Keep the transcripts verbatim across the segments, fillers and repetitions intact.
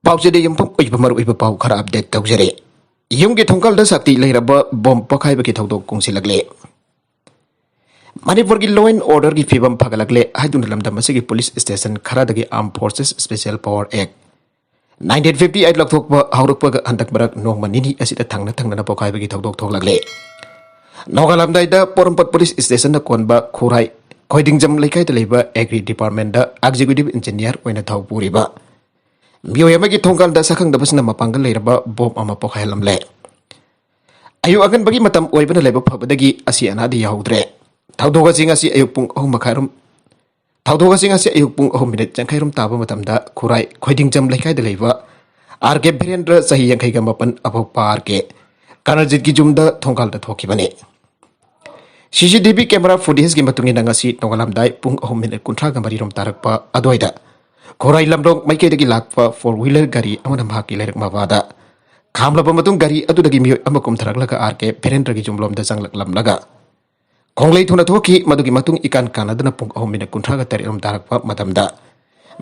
ꯄꯥꯎꯆꯦꯗ ꯌꯨꯝꯐꯝ ꯑꯣꯏꯕ ꯃꯔꯨꯑꯣꯏꯕ ꯄꯥꯎ ꯈꯔ ꯑꯞꯗꯦꯠ ꯇꯧꯖꯔꯤ꯫ ꯌꯨꯝꯒꯤ ꯊꯣꯡꯒꯥꯜꯗ ꯁꯛꯇꯤ ꯂꯩꯔꯕ ꯕꯣꯝ ꯄꯣꯈꯥꯏꯕꯒꯤ ꯊꯧꯗꯣꯛ ꯀꯣꯡꯁꯤꯜꯂꯛꯂꯦ꯫ ꯃꯅꯤꯄꯨꯔꯒꯤ law and orderꯒꯤ ꯐꯤꯕꯝ ꯐꯒꯠꯂꯛꯂꯦ ꯍꯥꯏꯗꯨꯅ ꯂꯝꯗꯝ ꯑꯁꯤꯒꯤ police station ꯈꯔꯗꯒꯤ Armed Forces Special Power Act nineteen fifty eight ꯂꯧꯊꯣꯛꯄ ꯍꯧꯔꯛꯄꯒ ꯍꯟꯗꯛ ꯃꯔꯛ ꯅꯣꯡꯃ ꯅꯤꯅꯤ ꯑꯁꯤꯗ ꯊꯪꯅ ꯊꯪꯅꯅ ꯄꯣꯈꯥꯏꯕꯒꯤ ꯊꯧꯗꯣꯛ ꯊꯣꯛꯂꯛꯂꯦ꯫ ꯅꯣꯡꯉꯥꯜꯂꯝꯗꯥꯏꯗ ꯄꯣꯔꯣꯝꯄꯥꯠ police stationꯅ ꯀꯣꯟꯕ ꯈꯨꯔꯥꯏ ꯈꯣꯏꯗꯤꯡꯖꯝ ꯂꯩꯀꯥꯏꯗ ꯂꯩꯕ Agri Departmentꯇ executive engineer ꯑꯣꯏꯅ ꯊꯕꯛ ꯄꯨꯔꯤꯕ ꯃꯤꯑꯣꯏ ꯑꯃꯒꯤ ꯊꯣꯡꯒꯥꯜꯗ ꯁꯛꯈꯪꯗꯕꯁꯤꯡꯅ ꯃꯄꯥꯡꯒꯜ ꯂꯩꯔꯕ ꯕꯣꯝ ꯑꯃ ꯄꯣꯈꯥꯏꯍꯜꯂꯝꯂꯦ꯫ ꯑꯌꯨꯛ ꯑꯉꯟꯕꯒꯤ ꯃꯇꯝ ꯑꯣꯏꯕꯅ ꯂꯥꯏꯕꯛ ꯐꯕꯗꯒꯤ ꯑꯁꯤ ꯑꯅꯥꯗꯤ ꯌꯥꯎꯍꯧꯗ꯭ꯔꯦ꯫ ꯊꯧꯗꯣꯛ ꯑꯁꯤ ꯉꯁꯤ ꯑꯌꯨꯛ ꯄꯨꯡ ꯑꯍꯨꯝ ꯃꯈꯥꯏꯔꯣꯝ, ꯊꯧꯗꯣꯛ ꯑꯁꯤ ꯉꯁꯤ ꯑꯌꯨꯛ ꯄꯨꯡ ꯑꯍꯨꯝ ꯃꯤꯅꯤꯠ ꯌꯥꯡꯈꯩꯔꯣꯝ ꯇꯥꯕ ꯃꯇꯝꯗ ꯈꯨꯔꯥꯏ ꯈꯣꯏꯗꯤꯡꯖꯝ ꯂꯩꯀꯥꯏꯗ ꯂꯩꯕ R K ꯕꯤꯔꯦꯟꯗ꯭ꯔ, ꯆꯍꯤ ꯌꯥꯡꯈꯩꯒ ꯃꯥꯄꯟ, ꯑꯄꯣꯛꯄ R K ꯀꯔꯅꯖꯤꯠꯀꯤ ꯌꯨꯝꯗ ꯊꯣꯡꯒꯥꯜꯗ ꯊꯣꯛꯈꯤꯕꯅꯤ꯫ CCTV camera footageꯀꯤ ꯃꯇꯨꯡ ꯏꯟꯅ ꯉꯁꯤ ꯅꯣꯡꯉꯥꯜꯂꯝꯗꯥꯏ ꯄꯨꯡ ꯑꯍꯨꯝ ꯃꯤꯅꯤꯠ ꯀꯨꯟꯊ꯭ꯔꯥꯒ ꯃꯔꯤꯔꯣꯝ ꯇꯥꯔꯛꯄ ꯑꯗꯨꯋꯥꯏꯗ ꯈꯨꯔꯥꯏ ꯂꯝꯂꯣꯡ ꯃꯥꯏꯀꯩꯗꯒꯤ ꯂꯥꯛꯄ four wheeler ꯒꯥꯔꯤ ꯑꯃꯅ ꯃꯍꯥꯛꯀꯤ ꯂꯩꯔꯛ ꯃꯄꯥꯗ ꯈꯥꯝꯂꯕ ꯃꯇꯨꯡ ꯒꯥꯔꯤ ꯑꯗꯨꯗꯒꯤ ꯃꯤꯑꯣꯏ ꯑꯃ ꯀꯨꯝꯊꯔꯛꯂꯒ R K ꯕꯤꯔꯦꯟꯗ꯭ꯔꯒꯤ ꯌꯨꯝꯂꯣꯝꯗ ꯆꯪꯂꯛꯂꯝꯂꯒ ꯈꯣꯡꯂꯩ ꯊꯨꯅ ꯊꯣꯛꯈꯤ꯫ ꯃꯗꯨꯒꯤ ꯃꯇꯨꯡ ꯏꯀꯥꯟ ꯀꯥꯟꯅꯗꯅ ꯄꯨꯡ ꯑꯍꯨꯝ ꯃꯤꯅꯤꯠ ꯀꯨꯟꯊ꯭ꯔꯥꯒ ꯇꯔꯦꯠ ꯔꯣꯝ ꯇꯥꯔꯛꯄ ꯃꯇꯝꯗ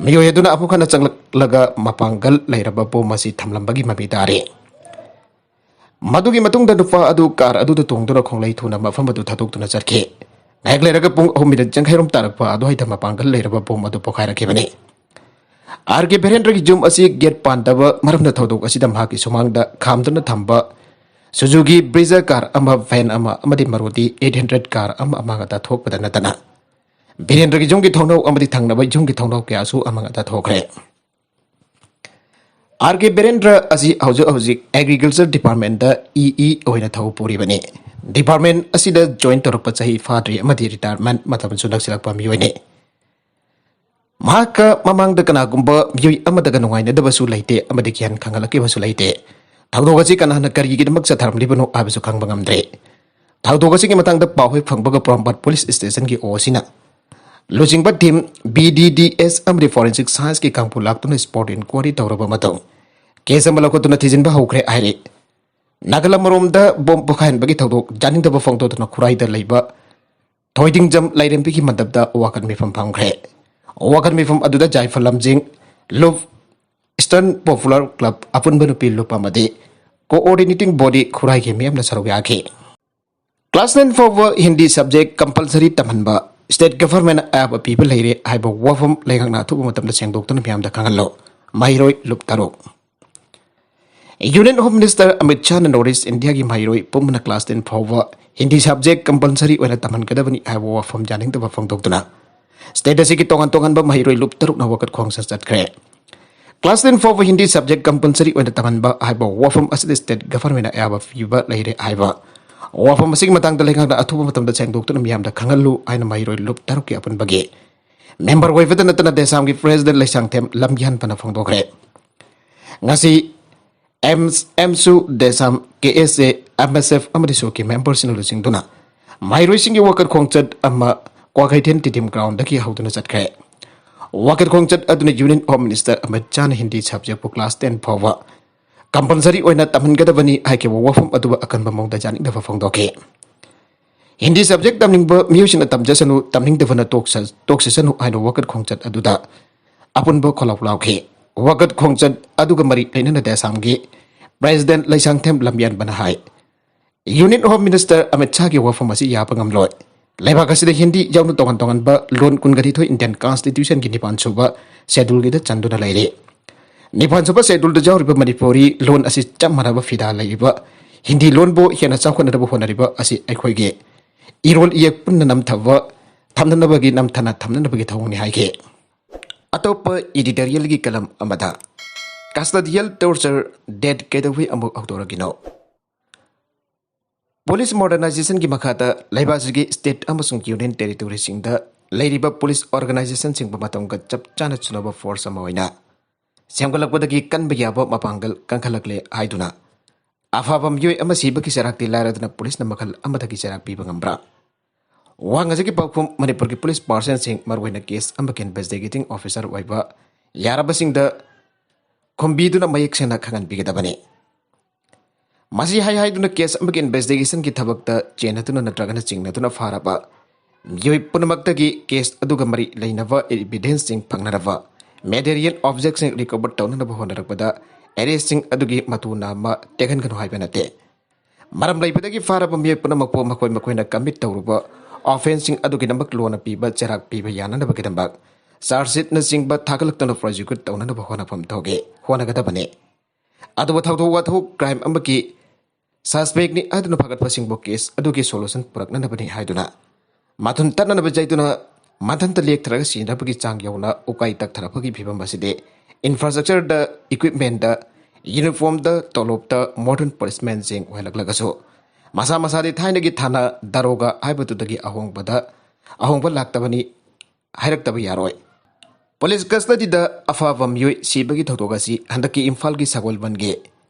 ꯃꯤꯑꯣꯏ ꯑꯗꯨꯅ ꯑꯃꯨꯛ ꯍꯟꯅ ꯆꯪꯂꯛꯂꯒ ꯃꯄꯥꯡꯒꯜ ꯂꯩꯔꯕ ꯕꯣꯝ ꯑꯁꯤ ꯊꯝꯂꯝꯕꯒꯤ ꯃꯃꯤ ꯇꯥꯔꯦ꯫ ꯃꯗꯨꯒꯤ ꯃꯇꯨꯡꯗ ꯅꯨꯄꯥ ꯑꯗꯨ car ꯑꯗꯨꯗ ꯇꯣꯡꯗꯨꯅ ꯈꯣꯡꯂꯩ ꯊꯨꯅ ꯃꯐꯝ ꯑꯗꯨ ꯊꯥꯗꯣꯛꯇꯨꯅ ꯆꯠꯈꯤ꯫ ꯉꯥꯏꯍꯥꯛ ꯂꯩꯔꯒ ꯄꯨꯡ ꯑꯍꯨꯝ ꯃꯤꯅꯤꯠ ꯌꯥꯡꯈꯩꯔꯣꯝ ꯇꯥꯔꯛꯄ ꯑꯗꯨꯋꯥꯏꯗ ꯃꯄꯥꯡꯒꯜ ꯂꯩꯔꯕ ꯕꯣꯝ ꯑꯗꯨ ꯄꯣꯈꯥꯏꯔꯛꯈꯤꯕꯅꯤ꯫ R K ꯕꯤꯔꯦꯟꯗ꯭ꯔꯒꯤ ꯌꯨꯝ ꯑꯁꯤ gate ꯄꯥꯟꯗꯕ ꯃꯔꯝꯅ ꯊꯧꯗꯣꯛ ꯑꯁꯤꯗ ꯃꯍꯥꯛꯀꯤ ꯁꯨꯃꯥꯡꯗ ꯈꯥꯝꯗꯨꯅ ꯊꯝꯕ Suzuki Brezza car ꯑꯃ, van ꯑꯃ ꯑꯃꯗꯤ Maruti eight hundred car ꯑꯃ ꯑꯃꯥꯡ ꯑꯇꯥ ꯊꯣꯛꯄꯗ ꯅꯠꯇꯅ ꯕꯤꯔꯦꯟꯗ꯭ꯔꯒꯤ ꯌꯨꯝꯒꯤ ꯊꯣꯡꯅꯥꯎ ꯑꯃꯗꯤ ꯊꯪꯅꯕ ꯌꯨꯝꯒꯤ ꯊꯣꯡꯅꯥꯎ ꯀꯌꯥꯁꯨ ꯑꯃꯥꯡ ꯑꯇꯥ ꯊꯣꯛꯈ꯭ꯔꯦ꯫ R K ꯕꯤꯔꯦꯟꯗ꯭ꯔ ꯑꯁꯤ ꯍꯧꯖꯤꯛ ꯍꯧꯖꯤꯛ Agriculture Departmentꯇ EE ꯑꯣꯏꯅ ꯊꯕꯛ ꯄꯨꯔꯤꯕꯅꯤ꯫ Department ꯑꯁꯤꯗ join ꯇꯧꯔꯛꯄ ꯆꯍꯤ ꯐꯥꯗ꯭ꯔꯤ ꯑꯃꯗꯤ retirement ꯃꯇꯝꯁꯨ ꯅꯛꯁꯤꯜꯂꯛꯄ ꯃꯤꯑꯣꯏꯅꯤ꯫ ꯃꯍꯥꯛꯀ ꯃꯃꯥꯡꯗ ꯀꯅꯥꯒꯨꯝꯕ ꯃꯤꯑꯣꯏ ꯑꯃꯗꯒ ꯅꯨꯡꯉꯥꯏꯅꯗꯕꯁꯨ ꯂꯩꯇꯦ ꯑꯃꯗꯤ ꯒ꯭ꯌꯥꯟ ꯈꯪꯍꯜꯂꯛꯈꯤꯕꯁꯨ ꯂꯩꯇꯦ꯫ ꯊꯧꯗꯣꯛ ꯑꯁꯤ ꯀꯅꯥꯅ ꯀꯔꯤꯒꯤꯗꯃꯛ ꯆꯠꯊꯔꯝꯂꯤꯕꯅꯣ ꯍꯥꯏꯕꯁꯨ ꯈꯪꯕ ꯉꯝꯗ꯭ꯔꯦ꯫ ꯊꯧꯗꯣꯛ ꯑꯁꯤꯒꯤ ꯃꯇꯥꯡꯗ ꯄꯥꯎ ꯍꯦꯛ ꯐꯪꯕꯒ ꯄꯣꯔꯣꯝꯄꯥꯠ police stationꯒꯤ OCꯅ ꯂꯨꯆꯤꯡꯕ team, BDDS ꯑꯃꯗꯤ forensic scienceꯀꯤ ꯀꯥꯡꯕꯨ ꯂꯥꯛꯇꯨꯅ spot inquiry ꯇꯧꯔꯕ ꯃꯇꯨꯡ case ꯑꯃ ꯂꯧꯈꯠꯇꯨꯅ ꯊꯤꯖꯤꯟꯕ ꯍꯧꯈ꯭ꯔꯦ ꯍꯥꯏꯔꯤ꯫ ꯅꯥꯒꯜ ꯑꯃꯔꯣꯝꯗ ꯕꯣꯝ ꯄꯣꯈꯥꯏꯍꯟꯕꯒꯤ ꯊꯧꯗꯣꯛ ꯌꯥꯅꯤꯡꯗꯕ ꯐꯣꯡꯗꯣꯛꯇꯨꯅ ꯈꯨꯔꯥꯏꯗ ꯂꯩꯕ ꯊꯣꯏꯗꯤꯡꯖꯝ ꯂꯥꯏꯔꯦꯝꯕꯤꯒꯤ ꯃꯟꯗꯞꯇ ꯋꯥꯀꯠ ꯃꯤꯐꯝ ꯐꯝꯈ꯭ꯔꯦ꯫ ꯋꯥꯀꯠ ꯃꯤꯐꯝ ꯑꯗꯨꯗ ꯌꯥꯏꯐ ꯂꯝꯖꯤꯡ, ꯂꯨꯞ Eastern Popular Club ꯑꯄꯨꯟꯕ ꯅꯨꯄꯤ ꯂꯨꯞ ꯑꯃꯗꯤ Coordinating Body ꯈꯨꯔꯥꯏꯒꯤ ꯃꯤꯌꯥꯝꯅ ꯁꯔꯨꯛ ꯌꯥꯈꯤ꯫ Class nine ꯐꯥꯎꯕ ꯍꯤꯟꯗꯤ subject compulsory ꯇꯝꯍꯟꯕ state government ꯑꯌꯥꯕ ꯄꯤꯕ ꯂꯩꯔꯦ ꯍꯥꯏꯕ ꯋꯥꯐꯝ ꯂꯩꯉꯥꯛꯅ ꯑꯊꯨꯕ ꯃꯇꯝꯗ ꯁꯦꯡꯗꯣꯛꯇꯨꯅ ꯃꯤꯌꯥꯝꯗ ꯈꯪꯍꯜꯂꯨ꯫ ꯃꯍꯩꯔꯣꯏ ꯂꯨꯞ ꯇꯔꯨꯛ꯫ Union Home Minister Amit ꯁꯥꯍꯅ North East Indiaꯒꯤ ꯃꯍꯩꯔꯣꯏ ꯄꯨꯝꯅ class ten ꯐꯥꯎꯕ ꯍꯤꯟꯗꯤ subject compulsory ꯑꯣꯏꯅ ꯇꯝꯍꯟꯒꯗꯕꯅꯤ ꯍꯥꯏꯕ ꯋꯥꯐꯝ ꯌꯥꯅꯤꯡꯗꯕ ꯐꯣꯡꯗꯣꯛꯇꯨꯅ state ꯑꯁꯤꯒꯤ ꯇꯣꯉꯥꯟ ꯇꯣꯉꯥꯟꯕ ꯃꯍꯩꯔꯣꯏ ꯂꯨꯞ ꯇꯔꯨꯛꯅ ꯋꯥꯀꯠ ꯈꯣꯡꯆꯠ ꯆꯠꯈ꯭ꯔꯦ꯫ Class ten ꯐꯥꯎꯕ ꯍꯤꯟꯗꯤ subject compulsory ꯑꯣꯏꯅ ꯇꯝꯍꯟꯕ ꯍꯥꯏꯕ ꯋꯥꯐꯝ ꯑꯁꯤꯗ state governmentꯅ ꯑꯌꯥꯕ ꯄꯤꯕ ꯂꯩꯔꯦ ꯍꯥꯏꯕ ꯋꯥꯐꯝ ꯑꯁꯤꯒꯤ ꯃꯇꯥꯡꯗ ꯂꯩꯉꯥꯛꯅ ꯑꯊꯨꯕ ꯃꯇꯝꯗ ꯁꯦꯡꯗꯣꯛꯇꯨꯅ ꯃꯤꯌꯥꯝꯗ ꯈꯪꯍꯜꯂꯨ ꯍꯥꯏꯅ ꯃꯍꯩꯔꯣꯏ ꯂꯨꯞ ꯇꯔꯨꯛꯀꯤ ꯑꯄꯨꯟꯕꯒꯤ member ꯑꯣꯏꯕꯇ ꯅꯠꯇꯅ ꯗꯦꯁꯥꯝꯒꯤ president ꯂꯩꯁꯥꯡꯊꯦꯝ ꯂꯝꯌꯥꯟꯕꯅ ꯐꯣꯡꯗꯣꯛꯈ꯭ꯔꯦ꯫ ꯉꯁꯤ ꯑꯦꯝꯁ, ꯑꯦꯝꯁꯨ ꯗꯦꯁꯥꯝ, ꯀꯦ ꯑꯦꯁ ꯑꯦ, ꯑꯦꯝ ꯑꯦꯁ ꯑꯦꯐ ꯑꯃꯗꯤ ꯁꯣꯛꯀꯤ memberꯁꯤꯡꯅ ꯂꯨꯆꯤꯡꯗꯨꯅ ꯃꯍꯩꯔꯣꯏꯁꯤꯡꯒꯤ ꯋꯥꯀꯠ ꯈꯣꯡꯆꯠ ꯑꯃ ꯀ꯭ꯋꯥꯀꯩꯊꯦꯜ ꯇꯤꯗꯤꯝ groundꯗꯒꯤ ꯍꯧꯗꯨꯅ ꯆꯠꯈ꯭ꯔꯦ꯫ ꯋꯥꯀꯠ ꯈꯣꯡꯆꯠ ꯑꯗꯨꯅ Union Home Minister Amit ꯁꯥꯍꯅ Hindi subjectꯄꯨ class ten ꯐꯥꯎꯕ compulsory ꯑꯣꯏꯅ ꯇꯝꯍꯟꯒꯗꯕꯅꯤ ꯍꯥꯏꯈꯤꯕ ꯋꯥꯐꯝ ꯑꯗꯨꯕꯨ ꯑꯀꯟꯕ ꯃꯑꯣꯡꯗ ꯌꯥꯅꯤꯡꯗꯕ ꯐꯣꯡꯗꯣꯛꯈꯤ꯫ ꯍꯤꯟꯗꯤ subject ꯇꯝꯅꯤꯡꯕ ꯃꯤꯑꯣꯏꯁꯤꯡꯅ ꯇꯝꯖꯁꯅꯨ, ꯇꯝꯅꯤꯡꯗꯕꯅ ꯇꯣꯛꯁ-, ꯇꯣꯛꯆꯁꯅꯨ ꯍꯥꯏꯅ ꯋꯥꯀꯠ ꯈꯣꯡꯆꯠ ꯑꯗꯨꯗ ꯑꯄꯨꯟꯕ ꯈꯣꯜꯂꯥꯎ ꯂꯥꯎꯈꯤ꯫ ꯋꯥꯀꯠ ꯈꯣꯡꯆꯠ ꯑꯗꯨꯒ ꯃꯔꯤ ꯂꯩꯅꯅ ꯗꯦꯁꯥꯝꯒꯤ president ꯂꯩꯁꯥꯡꯊꯦꯝ ꯂꯝꯌꯥꯟꯕꯅ ꯍꯥꯏ, Union Home Minister ꯑꯃꯤꯠ ꯁꯥꯍꯒꯤ ꯋꯥꯐꯝ ꯑꯁꯤ ꯌꯥꯕ ꯉꯝꯂꯣꯏ꯫ ꯂꯩꯕꯥꯛ ꯑꯁꯤꯗ ꯍꯤꯟꯗꯤ ꯌꯥꯎꯅ ꯇꯣꯉꯥꯟ ꯇꯣꯉꯥꯟꯕ ꯂꯣꯟ ꯀꯨꯟꯒꯅꯤꯊꯣꯏ Indian Constitutionꯒꯤ ꯅꯤꯄꯥꯟ ꯁꯨꯕ scheduleꯒꯤꯗ ꯆꯟꯗꯨꯅ ꯂꯩꯔꯤ꯫ ꯅꯤꯄꯥꯟ ꯁꯨꯕ scheduleꯗ ꯌꯥꯎꯔꯤꯕ ꯃꯅꯤꯄꯨꯔꯤ ꯂꯣꯟ ꯑꯁꯤ ꯆꯞ ꯃꯥꯟꯅꯕ ꯐꯤꯗꯥ ꯂꯩꯔꯤꯕ ꯍꯤꯟꯗꯤ ꯂꯣꯟꯕꯨ ꯍꯦꯟꯅ ꯆꯥꯎꯈꯠꯅꯅꯕ ꯍꯣꯠꯅꯔꯤꯕ ꯑꯁꯤ ꯑꯩꯈꯣꯏꯒꯤ ꯏꯔꯣꯜ ꯏꯌꯦꯛ ꯄꯨꯟꯅ ꯅꯝꯊꯕ, ꯊꯝꯅꯅꯕꯒꯤ, ꯅꯝꯊꯅ ꯊꯝꯅꯅꯕꯒꯤ ꯊꯧꯑꯣꯡꯅꯤ ꯍꯥꯏꯈꯤ꯫ ꯑꯇꯣꯞꯄ editorialꯒꯤ column ꯑꯃꯗ custodial torture death ꯀꯩꯗꯧꯉꯩ ꯑꯃꯨꯛ ꯍꯧꯗꯣꯔꯛꯏꯅꯣ? Police modernizationꯒꯤ ꯃꯈꯥꯗ ꯂꯩꯕꯥꯛ ꯑꯁꯤꯒꯤ state ꯑꯃꯁꯨꯡ union territoryꯁꯤꯡꯗ ꯂꯩꯔꯤꯕ police organizationꯁꯤꯡꯕꯨ ꯃꯇꯝꯒ ꯆꯞ ꯆꯥꯅ ꯆꯨꯅꯕ force ꯑꯃ ꯑꯣꯏꯅ ꯁꯦꯝꯒꯠꯂꯛꯄꯗꯒꯤ ꯀꯟꯕ ꯌꯥꯕ ꯃꯄꯥꯡꯒꯜ ꯀꯟꯈꯠꯂꯛꯂꯦ ꯍꯥꯏꯗꯨꯅ ꯑꯐꯕ ꯃꯤꯑꯣꯏ ꯑꯃ ꯁꯤꯕꯒꯤ ꯆꯩꯔꯥꯛꯇꯤ ꯂꯥꯏꯔꯗꯅ policeꯅ ꯃꯈꯜ ꯑꯃꯗꯒꯤ ꯆꯩꯔꯥꯛ ꯄꯤꯕ ꯉꯝꯕ꯭ꯔꯥ? ꯋꯥꯍꯪ ꯑꯁꯤꯒꯤ ꯄꯥꯎꯈꯨꯝ ꯃꯅꯤꯄꯨꯔꯒꯤ police personꯁꯤꯡ, ꯃꯔꯨꯑꯣꯏꯅ case ꯑꯃꯒꯤ investigating officer ꯑꯣꯏꯕ ꯌꯥꯔꯕꯁꯤꯡꯗ ꯈꯨꯝꯕꯤꯗꯨꯅ ꯃꯌꯦꯛ ꯁꯦꯡꯅ ꯈꯪꯍꯟꯕꯤꯒꯗꯕꯅꯤ꯫ ꯃꯁꯤ ꯍꯥꯏ ꯍꯥꯏꯗꯨꯅ case ꯑꯃꯒꯤ investigationꯒꯤ ꯊꯕꯛꯇ ꯆꯦꯟꯅꯗꯨꯅ ꯅꯠꯇ꯭ꯔꯒꯅ ꯆꯤꯡꯅꯗꯨꯅ ꯐꯥꯔꯕ ꯃꯤꯑꯣꯏ ꯄꯨꯝꯅꯃꯛꯇꯒꯤ case ꯑꯗꯨꯒ ꯃꯔꯤ ꯂꯩꯅꯕ evidenceꯁꯤꯡ ꯐꯪꯅꯅꯕ ꯃꯦꯇꯦꯔꯤꯌꯦꯜ ꯑꯣꯕꯖꯦꯛꯁꯤꯡ ꯔꯤꯀꯣꯚꯔ ꯇꯧꯅꯅꯕ ꯍꯣꯠꯅꯔꯛꯄꯗ ꯑꯦꯔꯦꯁꯁꯤꯡ ꯑꯗꯨꯒꯤ ꯃꯇꯨ ꯅꯥꯝꯃ ꯇꯦꯛꯍꯟꯒꯅꯨ ꯍꯥꯏꯕ ꯅꯠꯇꯦ꯫ ꯃꯔꯝ ꯂꯩꯕꯗꯒꯤ ꯐꯥꯔꯕ ꯃꯤꯑꯣꯏ ꯄꯨꯝꯅꯃꯛꯄꯨ ꯃꯈꯣꯏ ꯃꯈꯣꯏꯅ ꯀꯃꯤꯠ ꯇꯧꯔꯨꯕ ꯑꯣꯐꯦꯟꯁꯁꯤꯡ ꯑꯗꯨꯒꯤꯗꯃꯛ ꯂꯣꯟꯅ ꯄꯤꯕ ꯆꯩꯔꯥꯛ ꯄꯤꯕ ꯌꯥꯅꯅꯕꯒꯤꯗꯃꯛ ꯆꯥꯔꯖ ꯁꯤꯠꯅꯆꯤꯡꯕ ꯊꯥꯒꯠꯂꯛꯇꯨꯅ ꯄ꯭ꯔꯣꯁꯤꯀ꯭ꯌꯨꯠ ꯇꯧꯅꯅꯕ ꯍꯣꯠꯅꯐꯝ ꯊꯣꯛꯏ, ꯍꯣꯠꯅꯒꯗꯕꯅꯤ꯫ ꯑꯗꯨꯕꯨ ꯊꯧꯗꯣꯛ ꯋꯥꯊꯣꯛ ꯀ꯭ꯔꯥꯏꯝ ꯑꯃꯒꯤ ꯁꯁꯄꯦꯛꯅꯤ ꯍꯥꯏꯗꯨꯅ ꯐꯒꯠꯄꯁꯤꯡꯕꯨ ꯀꯦꯁ ꯑꯗꯨꯒꯤ ꯁꯣꯂꯨꯁꯟ ꯄꯨꯔꯛꯅꯅꯕꯅꯤ ꯍꯥꯏꯗꯨꯅ ꯃꯊꯨꯟ ꯇꯠꯅꯅꯕ ꯆꯩꯗꯨꯅ ꯃꯊꯟꯇ ꯂꯦꯛꯊꯔꯒ ꯁꯤꯅꯕꯒꯤ ꯆꯥꯡ ꯌꯧꯅ ꯎꯀꯥꯏ ꯇꯛꯊꯔꯛꯄꯒꯤ ꯐꯤꯕꯝ ꯑꯁꯤꯗꯤ ꯏꯟꯐ꯭ꯔꯥꯁ꯭ꯇ꯭ꯔꯛꯆꯔꯗ, ꯏꯀ꯭ꯋꯤꯞꯃꯦꯟꯗ, ꯌꯨꯅꯤꯐꯣꯔꯝꯗ, ꯇꯣꯂꯣꯞꯇ ꯃꯣꯗꯔꯟ ꯄꯣꯂꯤꯁꯃꯦꯟꯁꯤꯡ ꯑꯣꯏꯍꯜꯂꯛꯂꯒꯁꯨ ꯃꯁꯥ ꯃꯁꯥꯗꯤ ꯊꯥꯏꯅꯒꯤ ꯊꯥꯅ ꯗꯥꯔꯣꯒꯥ ꯍꯥꯏꯕꯗꯨꯗꯒꯤ ꯑꯍꯣꯡꯕꯗ ꯑꯍꯣꯡꯕ ꯂꯥꯛꯇꯕꯅꯤ ꯍꯥꯏꯔꯛꯇꯕ ꯌꯥꯔꯣꯏ꯫ ꯄꯨꯂꯤꯁ ꯀꯁꯇꯗꯤꯗ ꯑꯐꯕ ꯃꯤꯑꯣꯏ ꯁꯤꯕꯒꯤ ꯊꯧꯗꯣꯛ ꯑꯁꯤ ꯍꯟꯗꯛꯀꯤ ꯏꯝꯐꯥꯜꯒꯤ ꯁꯒꯣꯜꯕꯟꯒꯤ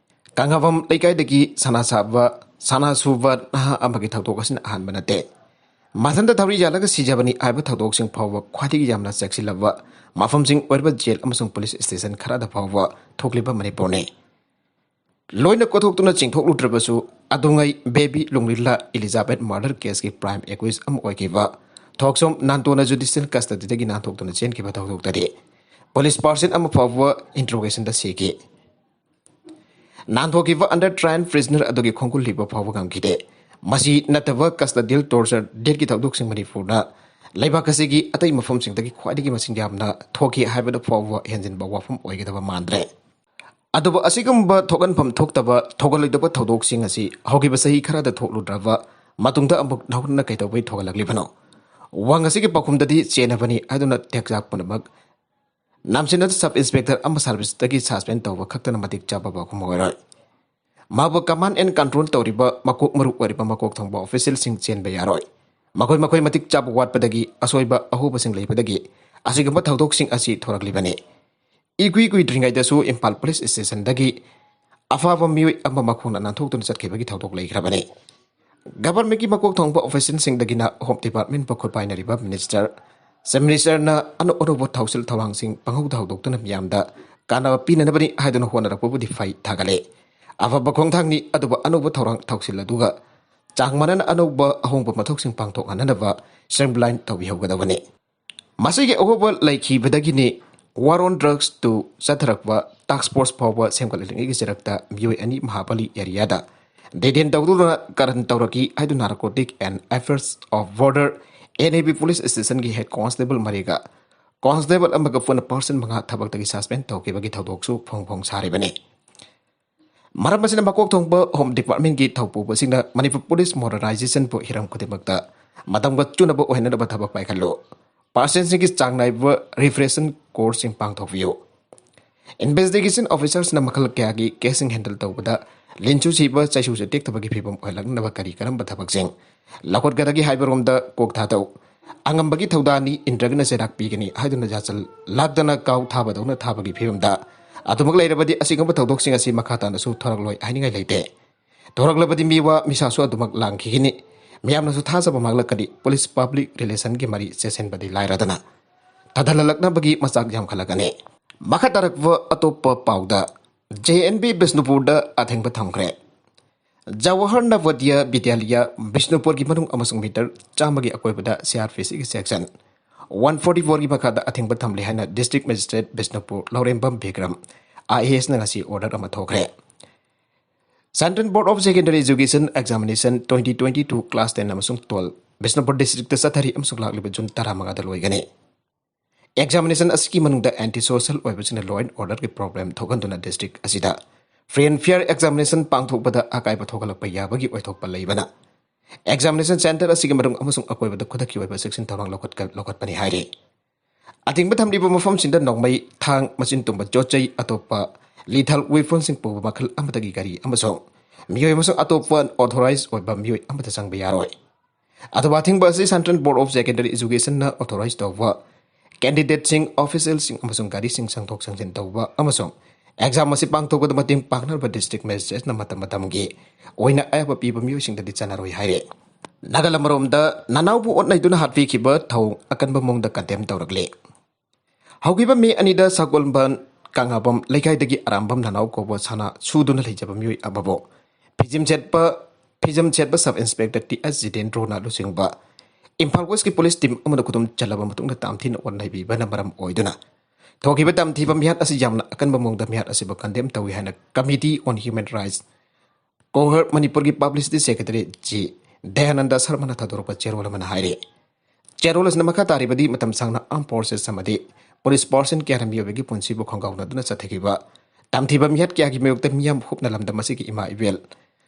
ꯀꯪꯂꯥꯕꯝ ꯂꯩꯀꯥꯏꯗꯒꯤ ꯁꯅꯥ ꯁꯥꯕ, ꯁꯅꯥ ꯁꯨꯕ ꯅꯍꯥ ꯑꯃꯒꯤ ꯊꯧꯗꯣꯛ ꯑꯁꯤꯅ ꯑꯍꯥꯟꯕ ꯅꯠꯇꯦ꯫ ꯃꯊꯟꯇ ꯊꯧꯔꯤ ꯌꯥꯜꯂꯒ ꯁꯤꯖꯕꯅꯤ ꯍꯥꯏꯕ ꯊꯧꯗꯣꯛꯁꯤꯡ ꯐꯥꯎꯕ ꯈ꯭ꯋꯥꯏꯗꯒꯤ ꯌꯥꯝꯅ ꯆꯦꯛꯁꯤꯜꯂꯕ ꯃꯐꯝꯁꯤꯡ ꯑꯣꯏꯔꯤꯕ ꯖꯦꯜ ꯑꯃꯁꯨꯡ ꯄꯨꯂꯤꯁ ꯁ꯭ꯇꯦꯁꯟ ꯈꯔꯗ ꯐꯥꯎꯕ ꯊꯣꯛꯂꯤꯕ ꯃꯅꯤꯄꯨꯔꯅꯤ꯫ ꯂꯣꯏꯅ ꯀꯣꯊꯣꯛꯇꯨꯅ ꯆꯤꯡꯊꯣꯛꯂꯨꯗ꯭ꯔꯕꯁꯨ, ꯑꯗꯨꯉꯩ ꯕꯦꯕꯤ ꯂꯨꯡꯂꯤꯂꯥ ꯏꯂꯤꯖꯥꯕꯦꯠ ꯃꯔꯗꯔ ꯀꯦꯁꯀꯤ ꯄ꯭ꯔꯥꯏꯝ ꯑꯦꯀ꯭ꯌꯨꯁ ꯑꯃ ꯑꯣꯏꯈꯤꯕ ꯊꯣꯛꯆꯣꯝ ꯅꯥꯟꯇꯣꯅ ꯖꯨꯗꯤꯁꯤꯌꯦꯜ ꯀꯁꯇꯗꯤꯗꯒꯤ ꯅꯥꯟꯊꯣꯛꯇꯨꯅ ꯆꯦꯟꯈꯤꯕ ꯊꯧꯗꯣꯛꯇꯗꯤ ꯄꯨꯂꯤꯁ ꯄꯥꯔꯁꯟ ꯑꯃ ꯐꯥꯎꯕ ꯏꯟꯇ꯭ꯔꯣꯒꯦꯁꯟꯗ ꯁꯤꯈꯤ꯫ ꯅꯥꯟꯊꯣꯛꯈꯤꯕ ꯑꯟꯗꯔ ꯇ꯭ꯔꯥꯏꯜ ꯄ꯭ꯔꯤꯖꯅꯔ ꯑꯗꯨꯒꯤ ꯈꯣꯡꯒꯨꯜ ꯂꯤꯕ ꯐꯥꯎꯕ ꯉꯝꯈꯤꯗꯦ꯫ ꯃꯁꯤ ꯅꯠꯇꯕ ꯀꯁꯇꯗꯤꯌꯦꯜ ꯇꯣꯔꯆꯔ ꯗꯦꯠꯀꯤ ꯊꯧꯗꯣꯛꯁꯤꯡ ꯃꯅꯤꯄꯨꯔꯗ ꯂꯩꯕꯥꯛ ꯑꯁꯤꯒꯤ ꯑꯇꯩ ꯃꯐꯝꯁꯤꯡꯗꯒꯤ ꯈ꯭ꯋꯥꯏꯗꯒꯤ ꯃꯁꯤꯡ ꯌꯥꯝꯅ ꯊꯣꯛꯈꯤ ꯍꯥꯏꯕꯗ ꯐꯥꯎꯕ ꯍꯦꯟꯖꯤꯟꯕ ꯋꯥꯐꯝ ꯑꯣꯏꯒꯗꯕ ꯃꯥꯟꯗ꯭ꯔꯦ꯫ ꯑꯗꯨꯕꯨ ꯑꯁꯤꯒꯨꯝꯕ ꯊꯣꯛꯍꯟꯐꯝ ꯊꯣꯛꯇꯕ, ꯊꯣꯛꯍꯜꯂꯣꯏꯗꯕ ꯊꯧꯗꯣꯛꯁꯤꯡ ꯑꯁꯤ ꯍꯧꯈꯤꯕ ꯆꯍꯤ ꯈꯔꯗ ꯊꯣꯛꯂꯨꯗ꯭ꯔꯕ ꯃꯇꯨꯡꯗ ꯑꯃꯨꯛ ꯅꯧꯅ ꯀꯩꯗꯧꯕꯩ ꯊꯣꯛꯍꯜꯂꯛꯂꯤꯕꯅꯣ? ꯋꯥꯍꯪ ꯑꯁꯤꯒꯤ ꯄꯥꯎꯈꯨꯝꯗꯗꯤ ꯆꯦꯟꯅꯕꯅꯤ ꯍꯥꯏꯗꯨꯅ ꯇꯦꯛꯆꯥꯛ ꯄꯨꯝꯅꯃꯛ ꯅꯝꯁꯤꯟꯅꯗ ꯁꯕ ꯏꯟꯁꯄꯦꯛꯇꯔ ꯑꯃ ꯁꯥꯔꯚꯤꯁꯇꯒꯤ ꯁꯁꯄꯦꯟ ꯇꯧꯕ ꯈꯛꯇꯅ ꯃꯇꯤꯛ ꯆꯥꯕ ꯄꯥꯎꯈꯨꯝ ꯑꯣꯏꯔꯣꯏ꯫ ꯃꯥꯕꯨ ꯀꯃꯥꯟ ꯑꯦꯟ ꯀꯟꯇ꯭ꯔꯣꯜ ꯇꯧꯔꯤꯕ ꯃꯀꯣꯛ ꯃꯔꯨ ꯑꯣꯏꯔꯤꯕ ꯃꯀꯣꯛ ꯊꯣꯡꯕ ꯑꯣꯐꯤꯁꯤꯌꯦꯜꯁꯤꯡ ꯆꯦꯟꯕ ꯌꯥꯔꯣꯏ꯫ ꯃꯈꯣꯏ ꯃꯈꯣꯏ ꯃꯇꯤꯛ ꯆꯥꯕ ꯋꯥꯠꯄꯗꯒꯤ ꯑꯁꯣꯏꯕ ꯑꯍꯣꯕꯁꯤꯡ ꯂꯩꯕꯗꯒꯤ ꯑꯁꯤꯒꯨꯝꯕ ꯊꯧꯗꯣꯛꯁꯤꯡ ꯑꯁꯤ ꯊꯣꯔꯛꯂꯤꯕꯅꯤ꯫ ꯏꯀꯨꯏ ꯀꯨꯏꯗ꯭ꯔꯤꯉꯩꯗꯁꯨ ꯏꯝꯐꯥꯜ ꯄꯨꯂꯤꯁ ꯁ꯭ꯇꯦꯁꯟꯗꯒꯤ ꯑꯐꯕ ꯃꯤꯑꯣꯏ ꯑꯃ ꯃꯈꯣꯡꯅ ꯅꯥꯟꯊꯣꯛꯇꯨꯅ ꯆꯠꯈꯤꯕꯒꯤ ꯊꯧꯗꯣꯛ ꯂꯩꯈ꯭ꯔꯕꯅꯤ꯫ ꯒꯚꯔꯟꯃꯦꯟꯠꯀꯤ ꯃꯀꯣꯛ ꯊꯣꯡꯕ ꯑꯣꯐꯤꯁꯤꯌꯦꯜꯁꯤꯡꯗꯒꯤꯅ ꯍꯣꯝ ꯗꯤꯄꯥꯔꯠꯃꯦꯟꯠ ꯐꯥꯎ ꯈꯨꯠꯄꯥꯏꯅꯔꯤꯕ ꯃꯤꯅꯤꯁꯇꯔ, ꯆꯤꯐ ꯃꯤꯅꯤꯁꯇꯔꯅ ꯑꯅꯧ ꯑꯅꯧꯕ ꯊꯧꯁꯤꯜ ꯊꯧꯔꯥꯡꯁꯤꯡ ꯄꯪꯍꯧꯗ ꯍꯧꯗꯣꯛꯇꯨꯅ ꯃꯤꯌꯥꯝꯗ ꯀꯥꯟꯅꯕ ꯄꯤꯅꯅꯕꯅꯤ ꯍꯥꯏꯗꯨꯅ ꯍꯣꯠꯅꯔꯛꯄꯕꯨꯗꯤ ꯐꯩ, ꯊꯥꯒꯠꯂꯦ꯫ ꯑꯐꯕ ꯈꯣꯡꯊꯥꯡꯅꯤ, ꯑꯗꯨꯕꯨ ꯑꯅꯧꯕ ꯊꯧꯔꯥꯡ ꯊꯧꯁꯤꯜ ꯑꯗꯨꯒ ꯆꯥꯡ ꯃꯥꯟꯅꯅ ꯑꯅꯧꯕ ꯑꯍꯣꯡꯕ ꯃꯊꯧꯁꯤꯡ ꯄꯥꯡꯊꯣꯛꯍꯟꯅꯅꯕ ꯁ꯭ꯇ꯭ꯔꯤꯝꯂꯥꯏꯟ ꯇꯧꯕꯤꯍꯧꯒꯗꯕꯅꯤ꯫ ꯃꯁꯤꯒꯤ ꯑꯍꯣꯕ ꯂꯩꯈꯤꯕꯗꯒꯤꯅꯤ War on Drugs ꯇꯨ ꯆꯠꯊꯔꯛꯄ ꯇꯥꯛꯁ ꯐꯣꯔꯁ ꯐꯥꯎꯕ ꯁꯦꯝꯒꯠꯂꯛꯂꯤꯉꯩꯒꯤ ꯆꯔꯛꯇ ꯃꯤꯑꯣꯏ ꯑꯅꯤ ꯃꯍꯥꯕꯂꯤ ꯑꯦꯔꯤꯌꯥꯗ ꯗꯤꯇꯦꯟ ꯇꯧꯗꯨꯅ ꯀꯔꯟ ꯇꯧꯔꯛꯈꯤ ꯍꯥꯏꯗꯨꯅ Narcotic and Affairs of Border, N A B, police ꯁ꯭ꯇꯦꯁꯟꯒꯤ ꯍꯦꯗ ꯀꯣꯟꯁꯇꯦꯕꯜ ꯃꯔꯤꯒ ꯀꯣꯟꯁꯇꯦꯕꯜ ꯑꯃꯒ ꯄꯨꯟꯅ ꯄꯔꯁꯟ ꯃꯉꯥ ꯊꯕꯛꯇꯒꯤ ꯁꯁꯄꯦꯟ ꯇꯧꯈꯤꯕꯒꯤ ꯊꯧꯗꯣꯛꯁꯨ ꯐꯣꯡ ꯐꯣꯡ ꯁꯥꯔꯤꯕꯅꯤ꯫ ꯃꯔꯝ ꯑꯁꯤꯅ ꯃꯀꯣꯛ ꯊꯣꯡꯕ ꯍꯣꯝ ꯗꯤꯄꯥꯔꯠꯃꯦꯟꯒꯤ ꯊꯧꯄꯨꯕꯁꯤꯡꯅ ꯃꯅꯤꯄꯨꯔ ꯄꯨꯂꯤꯁ ꯃꯣꯗꯔꯅꯥꯏꯖꯦꯁꯟꯕꯨ ꯍꯤꯔꯝ ꯈꯨꯗꯤꯡꯃꯛꯇ ꯃꯇꯝꯒ ꯆꯨꯅꯕ ꯑꯣꯏꯍꯟꯅꯕ ꯊꯕꯛ ꯄꯥꯏꯈꯠꯂꯨ꯫ ꯄꯥꯔꯁꯟꯁꯤꯡꯒꯤ ꯆꯥꯡ ꯅꯥꯏꯕ ꯔꯤꯐ꯭ꯔꯦꯁꯟ ꯀꯣꯔꯁꯁꯤꯡ ꯄꯥꯡꯊꯣꯛꯄꯤꯌꯨ꯫ ꯏꯟꯚꯦꯁꯇꯤꯒꯦꯁꯟ ꯑꯣꯐꯤꯁꯔꯁꯅ ꯃꯈꯜ ꯀꯌꯥꯒꯤ ꯀꯦꯁꯁꯤꯡ ꯍꯦꯟꯗꯜ ꯇꯧꯕꯗ ꯂꯤꯟꯁꯨ ꯁꯤꯕ, ꯆꯩꯁꯨ ꯆꯩꯇꯦꯛꯇꯕꯒꯤ ꯐꯤꯕꯝ ꯑꯣꯏꯍꯜꯂꯛꯅꯕ ꯀꯔꯤ ꯀꯔꯝꯕ ꯊꯕꯛꯁꯤꯡ ꯂꯧꯈꯠꯀꯗꯒꯦ ꯍꯥꯏꯕꯔꯣꯝꯗ ꯀꯣꯛ ꯊꯥꯗꯧ꯫ ꯑꯉꯝꯕꯒꯤ ꯊꯧꯗꯥꯡꯅꯤ, ꯏꯟꯗ꯭ꯔꯒꯅ ꯆꯩꯔꯥꯛ ꯄꯤꯒꯅꯤ ꯍꯥꯏꯗꯨꯅ ꯌꯥꯆꯜ ꯂꯥꯛꯇꯅ ꯀꯥꯎ ꯊꯥꯕꯗꯧꯅ ꯊꯥꯕꯒꯤ ꯐꯤꯕꯝꯗ ꯑꯗꯨꯃꯛ ꯂꯩꯔꯕꯗꯤ ꯑꯁꯤꯒꯨꯝꯕ ꯊꯧꯗꯣꯛꯁꯤꯡ ꯑꯁꯤ ꯃꯈꯥ ꯇꯥꯅꯁꯨ ꯊꯣꯔꯛꯂꯣꯏ ꯍꯥꯏꯅꯤꯡꯉꯥꯏ ꯂꯩꯇꯦ꯫ ꯊꯣꯔꯛꯂꯕꯗꯤ ꯃꯤꯋꯥ ꯃꯤꯁꯥꯁꯨ ꯑꯗꯨꯃꯛ ꯂꯥꯡꯈꯤꯒꯅꯤ꯫ ꯃꯤꯌꯥꯝꯅꯁꯨ ꯊꯥꯖꯕ ꯃꯥꯡꯂꯛꯀꯅꯤ꯫ ꯄꯨꯂꯤꯁ ꯄꯕ꯭ꯂꯤꯛ ꯔꯤꯂꯦꯁꯟꯒꯤ ꯃꯔꯤ ꯆꯦꯁꯤꯟꯕꯗꯤ ꯂꯥꯏꯔꯗꯅ ꯇꯥꯊꯜꯍꯜꯂꯛꯅꯕꯒꯤ ꯃꯆꯥꯛ ꯌꯥꯝꯈꯠꯂꯛꯀꯅꯤ꯫ ꯃꯈꯥ ꯇꯥꯔꯛꯄ ꯑꯇꯣꯞꯄ ꯄꯥꯎꯗ, J N V ꯕꯤꯁꯅꯨꯄꯨꯔꯗ ꯑꯊꯤꯡꯕ ꯊꯝꯈ꯭ꯔꯦ꯫ ꯖꯋꯥꯍꯔ ꯅꯚꯣꯗꯤꯌꯥ ꯕꯤꯗ꯭ꯌꯥꯂꯌ ꯕꯤꯁꯅꯨꯄꯨꯔꯒꯤ ꯃꯅꯨꯡ ꯑꯃꯁꯨꯡ ꯃꯤꯇꯔ ꯆꯥꯝꯃꯒꯤ ꯑꯀꯣꯏꯕꯗ C R P Cꯒꯤ ꯁꯦꯛꯁꯟ ꯋꯥꯟ ꯐꯣꯔꯇꯤ ꯐꯣꯔꯒꯤ ꯃꯈꯥꯗ ꯑꯊꯤꯡꯕ ꯊꯝꯂꯦ ꯍꯥꯏꯅ district magistrate Bishnupur Lourembam Bikram, I A S ꯅ ꯉꯁꯤ ꯑꯣꯔꯗꯔ ꯑꯃ ꯊꯣꯛꯈ꯭ꯔꯦ꯫ Central Board of Secondary Education Examination twenty twenty-two class ten ꯑꯃꯁꯨꯡ twelve ꯕꯤꯁꯅꯨꯄꯨꯔ ꯗꯤꯁꯇ꯭ꯔꯤꯛꯇ ꯆꯠꯊꯔꯤ ꯑꯃꯁꯨꯡ ꯂꯥꯛꯂꯤꯕ ꯖꯨꯟ ꯇꯔꯥꯃꯉꯥꯗ ꯂꯣꯏꯒꯅꯤ꯫ ꯑꯦꯛꯖꯥꯃꯤꯅꯦꯁꯟ ꯑꯁꯤꯒꯤ ꯃꯅꯨꯡꯗ ꯑꯦꯟꯇꯤ ꯁꯣꯁꯦꯜ ꯑꯣꯏꯕꯁꯤꯡꯅ law and orderꯒꯤ problem ꯊꯣꯛꯍꯟꯗꯨꯅ ꯗꯤꯁꯇ꯭ꯔꯤꯛ ꯑꯁꯤꯗ free and fair examination ꯄꯥꯡꯊꯣꯛꯄꯗ ꯑꯀꯥꯏꯕ ꯊꯣꯛꯍꯜꯂꯛꯄ ꯌꯥꯕꯒꯤ ꯑꯣꯏꯊꯣꯛꯄ ꯂꯩꯕꯅ, ꯑꯦꯛꯖꯥꯃꯤꯅꯦꯁꯟ ꯁꯦꯟꯇꯔ ꯑꯁꯤꯒꯤ ꯃꯅꯨꯡ ꯑꯃꯁꯨꯡ ꯑꯀꯣꯏꯕꯗ ꯈꯨꯗꯛꯀꯤ ꯑꯣꯏꯕ ꯆꯦꯛꯁꯤꯟ ꯊꯧꯔꯥꯡ ꯂꯧꯈꯠꯀ-, ꯂꯧꯈꯠꯄꯅꯤ ꯍꯥꯏꯔꯤ꯫ ꯑꯊꯤꯡꯕ ꯊꯝꯂꯤꯕ ꯃꯐꯝꯁꯤꯡꯗ ꯅꯣꯡꯃꯩ, ꯊꯥꯡ, ꯃꯆꯤꯟ ꯇꯨꯝꯕ ꯌꯣꯠ ꯆꯩ, ꯑꯇꯣꯞꯄ lethal weaponsꯁꯤꯡ ꯄꯨꯕ ꯃꯈꯜ ꯑꯃꯠꯇꯒꯤ ꯒꯥꯔꯤ ꯑꯃꯁꯨꯡ ꯃꯤꯑꯣꯏ ꯑꯃꯁꯨꯡ ꯑꯇꯣꯞꯄ unauthorized ꯑꯣꯏꯕ ꯃꯤꯑꯣꯏ ꯑꯃꯠꯇ ꯆꯪꯕ ꯌꯥꯔꯣꯏ꯫ ꯑꯗꯨꯕꯨ ꯑꯊꯤꯡꯕ ꯑꯁꯤ Central Board of Secondary Educationꯅ authorize ꯇꯧꯕ candidateꯁꯤꯡ, officialꯁꯤꯡ ꯑꯃꯁꯨꯡ ꯒꯥꯔꯤꯁꯤꯡ ꯆꯪꯊꯣꯛ ꯆꯪꯁꯤꯟ ꯇꯧꯕ ꯑꯃꯁꯨꯡ ꯑꯦꯛꯖꯥꯝ ꯑꯁꯤ ꯄꯥꯡꯊꯣꯛꯄꯗ ꯃꯇꯦꯡ ꯄꯥꯡꯅꯕ ꯗꯤꯁꯇ꯭ꯔꯤꯛ ꯃꯦꯖꯤꯁꯇ꯭ꯔꯦꯠꯅ ꯃꯇꯝ ꯃꯇꯝꯒꯤ ꯑꯣꯏꯅ ꯑꯌꯥꯕ ꯄꯤꯕ ꯃꯤꯑꯣꯏꯁꯤꯡꯗꯗꯤ ꯆꯠꯅꯔꯣꯏ ꯍꯥꯏꯔꯤ꯫ ꯅꯥꯒꯥꯂꯦꯟ ꯑꯃꯔꯣꯝꯗ, ꯅꯅꯥꯎꯕꯨ ꯑꯣꯠ ꯅꯩꯗꯨꯅ ꯍꯥꯠꯄꯤꯈꯤꯕ ꯊꯧꯑꯣꯡ ꯑꯀꯟꯕ ꯃꯑꯣꯡꯗ condemn ꯇꯧꯔꯛꯂꯤ꯫ ꯍꯧꯈꯤꯕ ꯃꯦ ꯑꯅꯤꯗ ꯁꯒꯣꯜꯕꯟ ꯀꯪꯂꯥꯕꯝ ꯂꯩꯀꯥꯏꯗꯒꯤ ꯑꯔꯥꯝꯕꯝ ꯅꯅꯥꯎ ꯀꯧꯕ ꯁꯅꯥ ꯁꯨꯗꯨꯅ ꯂꯩꯖꯕ ꯃꯤꯑꯣꯏ ꯑꯃꯕꯨ ꯐꯤꯖꯤꯝ ꯁꯦꯠꯄ, ꯐꯤꯖꯝ ꯁꯦꯠꯄ Sub Inspector T S ꯖꯤꯇꯦꯟꯗ꯭ꯔꯣꯅ ꯂꯨꯆꯤꯡꯕ ꯏꯝꯐꯥꯜ ꯋꯦꯁꯀꯤ ꯄꯨꯂꯤꯁ ꯇꯤꯝ ꯑꯃꯅ ꯈꯨꯗꯨꯝ ꯆꯜꯂꯕ ꯃꯇꯨꯡꯗ ꯇꯥꯝꯊꯤꯅ ꯑꯣꯠ ꯅꯩꯕꯤꯕꯅ ꯃꯔꯝ ꯑꯣꯏꯗꯨꯅ ꯊꯣꯛꯈꯤꯕ ꯇꯝꯊꯤꯕ ꯃꯤꯍꯥꯠ ꯑꯁꯤ ꯌꯥꯝꯅ ꯑꯀꯟꯕ ꯃꯑꯣꯡꯗ ꯃꯤꯍꯥꯠ ꯑꯁꯤꯕꯨ ꯀꯟꯗꯦꯝ ꯇꯧꯏ ꯍꯥꯏꯅ Committee on Human Rights, ꯀꯣꯍꯔ ꯃꯅꯤꯄꯨꯔꯒꯤ ꯄꯕ꯭ꯂꯤꯁꯤꯇꯤ ꯁꯦꯀ꯭ꯔꯦꯇꯔꯤ ꯖꯤ ꯗꯌꯥꯅꯟꯗ ꯁꯔꯃꯅ ꯊꯥꯗꯣꯔꯛꯄ ꯆꯦꯔꯣꯜ ꯑꯃꯅ ꯍꯥꯏꯔꯤ꯫ ꯆꯦꯔꯣꯜ ꯑꯁꯤꯅ ꯃꯈꯥ ꯇꯥꯔꯤꯕꯗꯤ ꯃꯇꯝ ꯁꯥꯡꯅ armed forces ꯑꯃꯗꯤ police person ꯀꯌꯥꯅ ꯃꯤꯑꯣꯏꯕꯒꯤ ꯄꯨꯟꯁꯤꯕꯨ ꯈꯣꯡꯒꯥꯎꯅꯗꯨꯅ ꯆꯠꯊꯈꯤꯕ ꯇꯝꯊꯤꯕ ꯃꯤꯍꯥꯠ ꯀꯌꯥꯒꯤ ꯃꯥꯌꯣꯛꯇ ꯃꯤꯌꯥꯝ ꯍꯨꯞꯅ ꯂꯝꯗꯝ ꯑꯁꯤꯒꯤ ꯏꯃꯥ ꯏꯕꯦꯜ,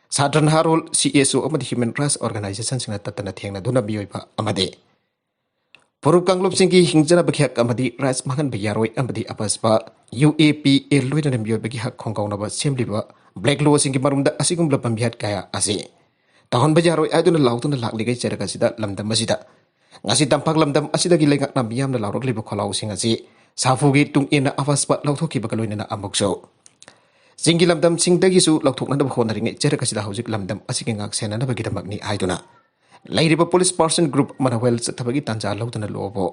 ꯁꯥꯇ꯭ꯔ ꯅꯍꯥꯔꯣꯜ, ꯁꯤ ꯑꯦꯁ ꯑꯣ ꯑꯃꯗꯤ human rights organization ꯁꯤꯡꯅ ꯇꯠꯇꯅ ꯊꯦꯡꯅꯗꯨꯅ ꯃꯤꯑꯣꯏꯕ ꯑꯃꯗꯤ ꯐꯨꯔꯨꯞ ꯀꯥꯡꯂꯨꯞꯁꯤꯡꯒꯤ ꯍꯤꯡꯖꯅꯕꯒꯤ ꯍꯛ ꯑꯃꯗꯤ rights ꯃꯥꯡꯍꯟꯕ ꯌꯥꯔꯣꯏ ꯑꯃꯗꯤ ꯑꯄꯁꯄ ꯌꯨ ꯑꯦ ꯄꯤ ꯑꯦ ꯂꯣꯏꯅꯅ ꯃꯤꯑꯣꯏꯕꯒꯤ ꯍꯛ ꯈꯣꯡꯒꯥꯎꯅꯕ ꯁꯦꯝꯂꯤꯕ black law ꯁꯤꯡꯒꯤ ꯃꯔꯨꯝꯗ ꯑꯁꯤꯒꯨꯝꯂꯕ ꯃꯤꯍꯥꯠ ꯀꯌꯥ ꯑꯁꯤ ꯇꯧꯍꯟꯕ ꯌꯥꯔꯣꯏ ꯍꯥꯏꯗꯨꯅ ꯂꯥꯎꯗꯨꯅ ꯂꯥꯛꯂꯤꯉꯩ ꯆꯩꯔꯛ ꯑꯁꯤꯗ ꯂꯝꯗꯝ ꯑꯁꯤꯗ ꯉꯁꯤ ꯇꯝꯄꯥꯛ ꯂꯝꯗꯝ ꯑꯁꯤꯗꯒꯤ ꯂꯩꯉꯥꯛꯅ ꯃꯤꯌꯥꯝꯅ ꯂꯥꯎꯔꯛꯂꯤꯕ ꯈꯣꯜꯂꯥꯎꯁꯤꯡ ꯑꯁꯤ ꯁꯥꯐꯨꯒꯤ ꯇꯨꯡ ꯏꯟꯅ ꯑꯄꯁꯄ ꯂꯧꯊꯣꯛꯈꯤꯕꯒ ꯂꯣꯏꯅꯅ ꯑꯃꯨꯛꯁꯨ ꯆꯤꯡꯒꯤ ꯂꯝꯗꯝꯁꯤꯡꯗꯒꯤꯁꯨ ꯂꯧꯊꯣꯛꯅꯅꯕ ꯍꯣꯠꯅꯔꯤꯉꯩ ꯆꯩꯔꯛ ꯑꯁꯤꯗ ꯍꯧꯖꯤꯛ ꯂꯝꯗꯝ ꯑꯁꯤꯒꯤ ꯉꯥꯛ ꯁꯦꯟꯅꯅꯕꯒꯤꯗꯃꯛꯅꯤ ꯍꯥꯏꯗꯨꯅ ꯂꯩꯔꯤꯕ police person group ꯑꯃꯅ ꯋꯥꯌꯦꯜ ꯆꯠꯊꯕꯒꯤ ꯇꯥꯟꯖꯥ ꯂꯧꯗꯨꯅ ꯂꯣꯕꯨ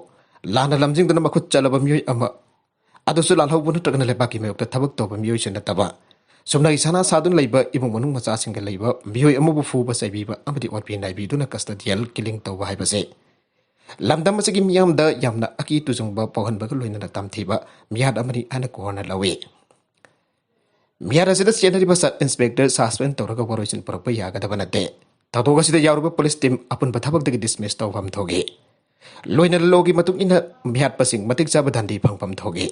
ꯂꯥꯟꯅ ꯂꯝꯖꯤꯡꯗꯨꯅ ꯃꯈꯨꯠ ꯆꯠꯂꯕ ꯃꯤꯑꯣꯏ ꯑꯃ ꯑꯗꯨꯁꯨ ꯂꯥꯜꯍꯧꯕ ꯅꯠꯇ꯭ꯔꯒꯅ ꯂꯩꯕꯥꯛꯀꯤ ꯃꯥꯌꯣꯛꯇ ꯊꯕꯛ ꯇꯧꯕ ꯃꯤꯑꯣꯏꯁꯨ ꯅꯠꯇꯕ ꯁꯨꯝꯅꯒꯤ ꯁꯥꯅꯥ ꯁꯥꯗꯨꯅ ꯂꯩꯕ ꯏꯃꯨꯡ ꯃꯅꯨꯡ ꯃꯆꯥꯁꯤꯡꯒ ꯂꯩꯕ ꯃꯤꯑꯣꯏ ꯑꯃꯕꯨ ꯐꯨꯕ ꯆꯩꯕꯤꯕ ꯑꯃꯗꯤ ꯑꯣꯠꯄꯤ ꯅꯥꯏꯕꯤꯗꯨꯅ custodial killing ꯇꯧꯕ ꯍꯥꯏꯕꯁꯦ ꯂꯝꯗꯝ ꯑꯁꯤꯒꯤ ꯃꯤꯌꯥꯝꯗ ꯌꯥꯝꯅ ꯑꯀꯤ ꯇꯨꯖꯨꯡꯕ ꯄꯣꯛꯍꯟꯕꯒ ꯂꯣꯏꯅꯅ ꯇꯝꯊꯤꯕ ꯃꯤꯍꯥꯠ ꯑꯃꯅꯤ ꯍꯥꯏꯅ ꯀꯣꯍꯔꯅ ꯂꯧꯏ꯫ ꯃꯤꯍꯥꯠ ꯑꯁꯤꯗ ꯆꯦꯟꯅꯔꯤꯕ sub inspector suspend ꯇꯧꯔꯒ ꯋꯥꯔꯣꯏꯁꯤꯟ ꯄꯨꯔꯛꯄ ꯌꯥꯒꯗꯕ ꯅꯠꯇꯦ꯫ ꯊꯧꯗꯣꯛ ꯑꯁꯤꯗ ꯌꯥꯎꯔꯤꯕ police team ꯑꯄꯨꯟꯕ ꯊꯕꯛꯇꯒꯤ dismiss ꯇꯧꯐꯝ ꯊꯣꯛꯏ꯫ ꯂꯣꯏꯅꯅ law ꯒꯤ ꯃꯇꯨꯡ ꯏꯟꯅ ꯃꯤꯍꯥꯠꯄꯁꯤꯡ ꯃꯇꯤꯛ ꯆꯥꯕ ꯗꯟꯗꯤ ꯐꯪꯐꯝ ꯊꯣꯛꯏ꯫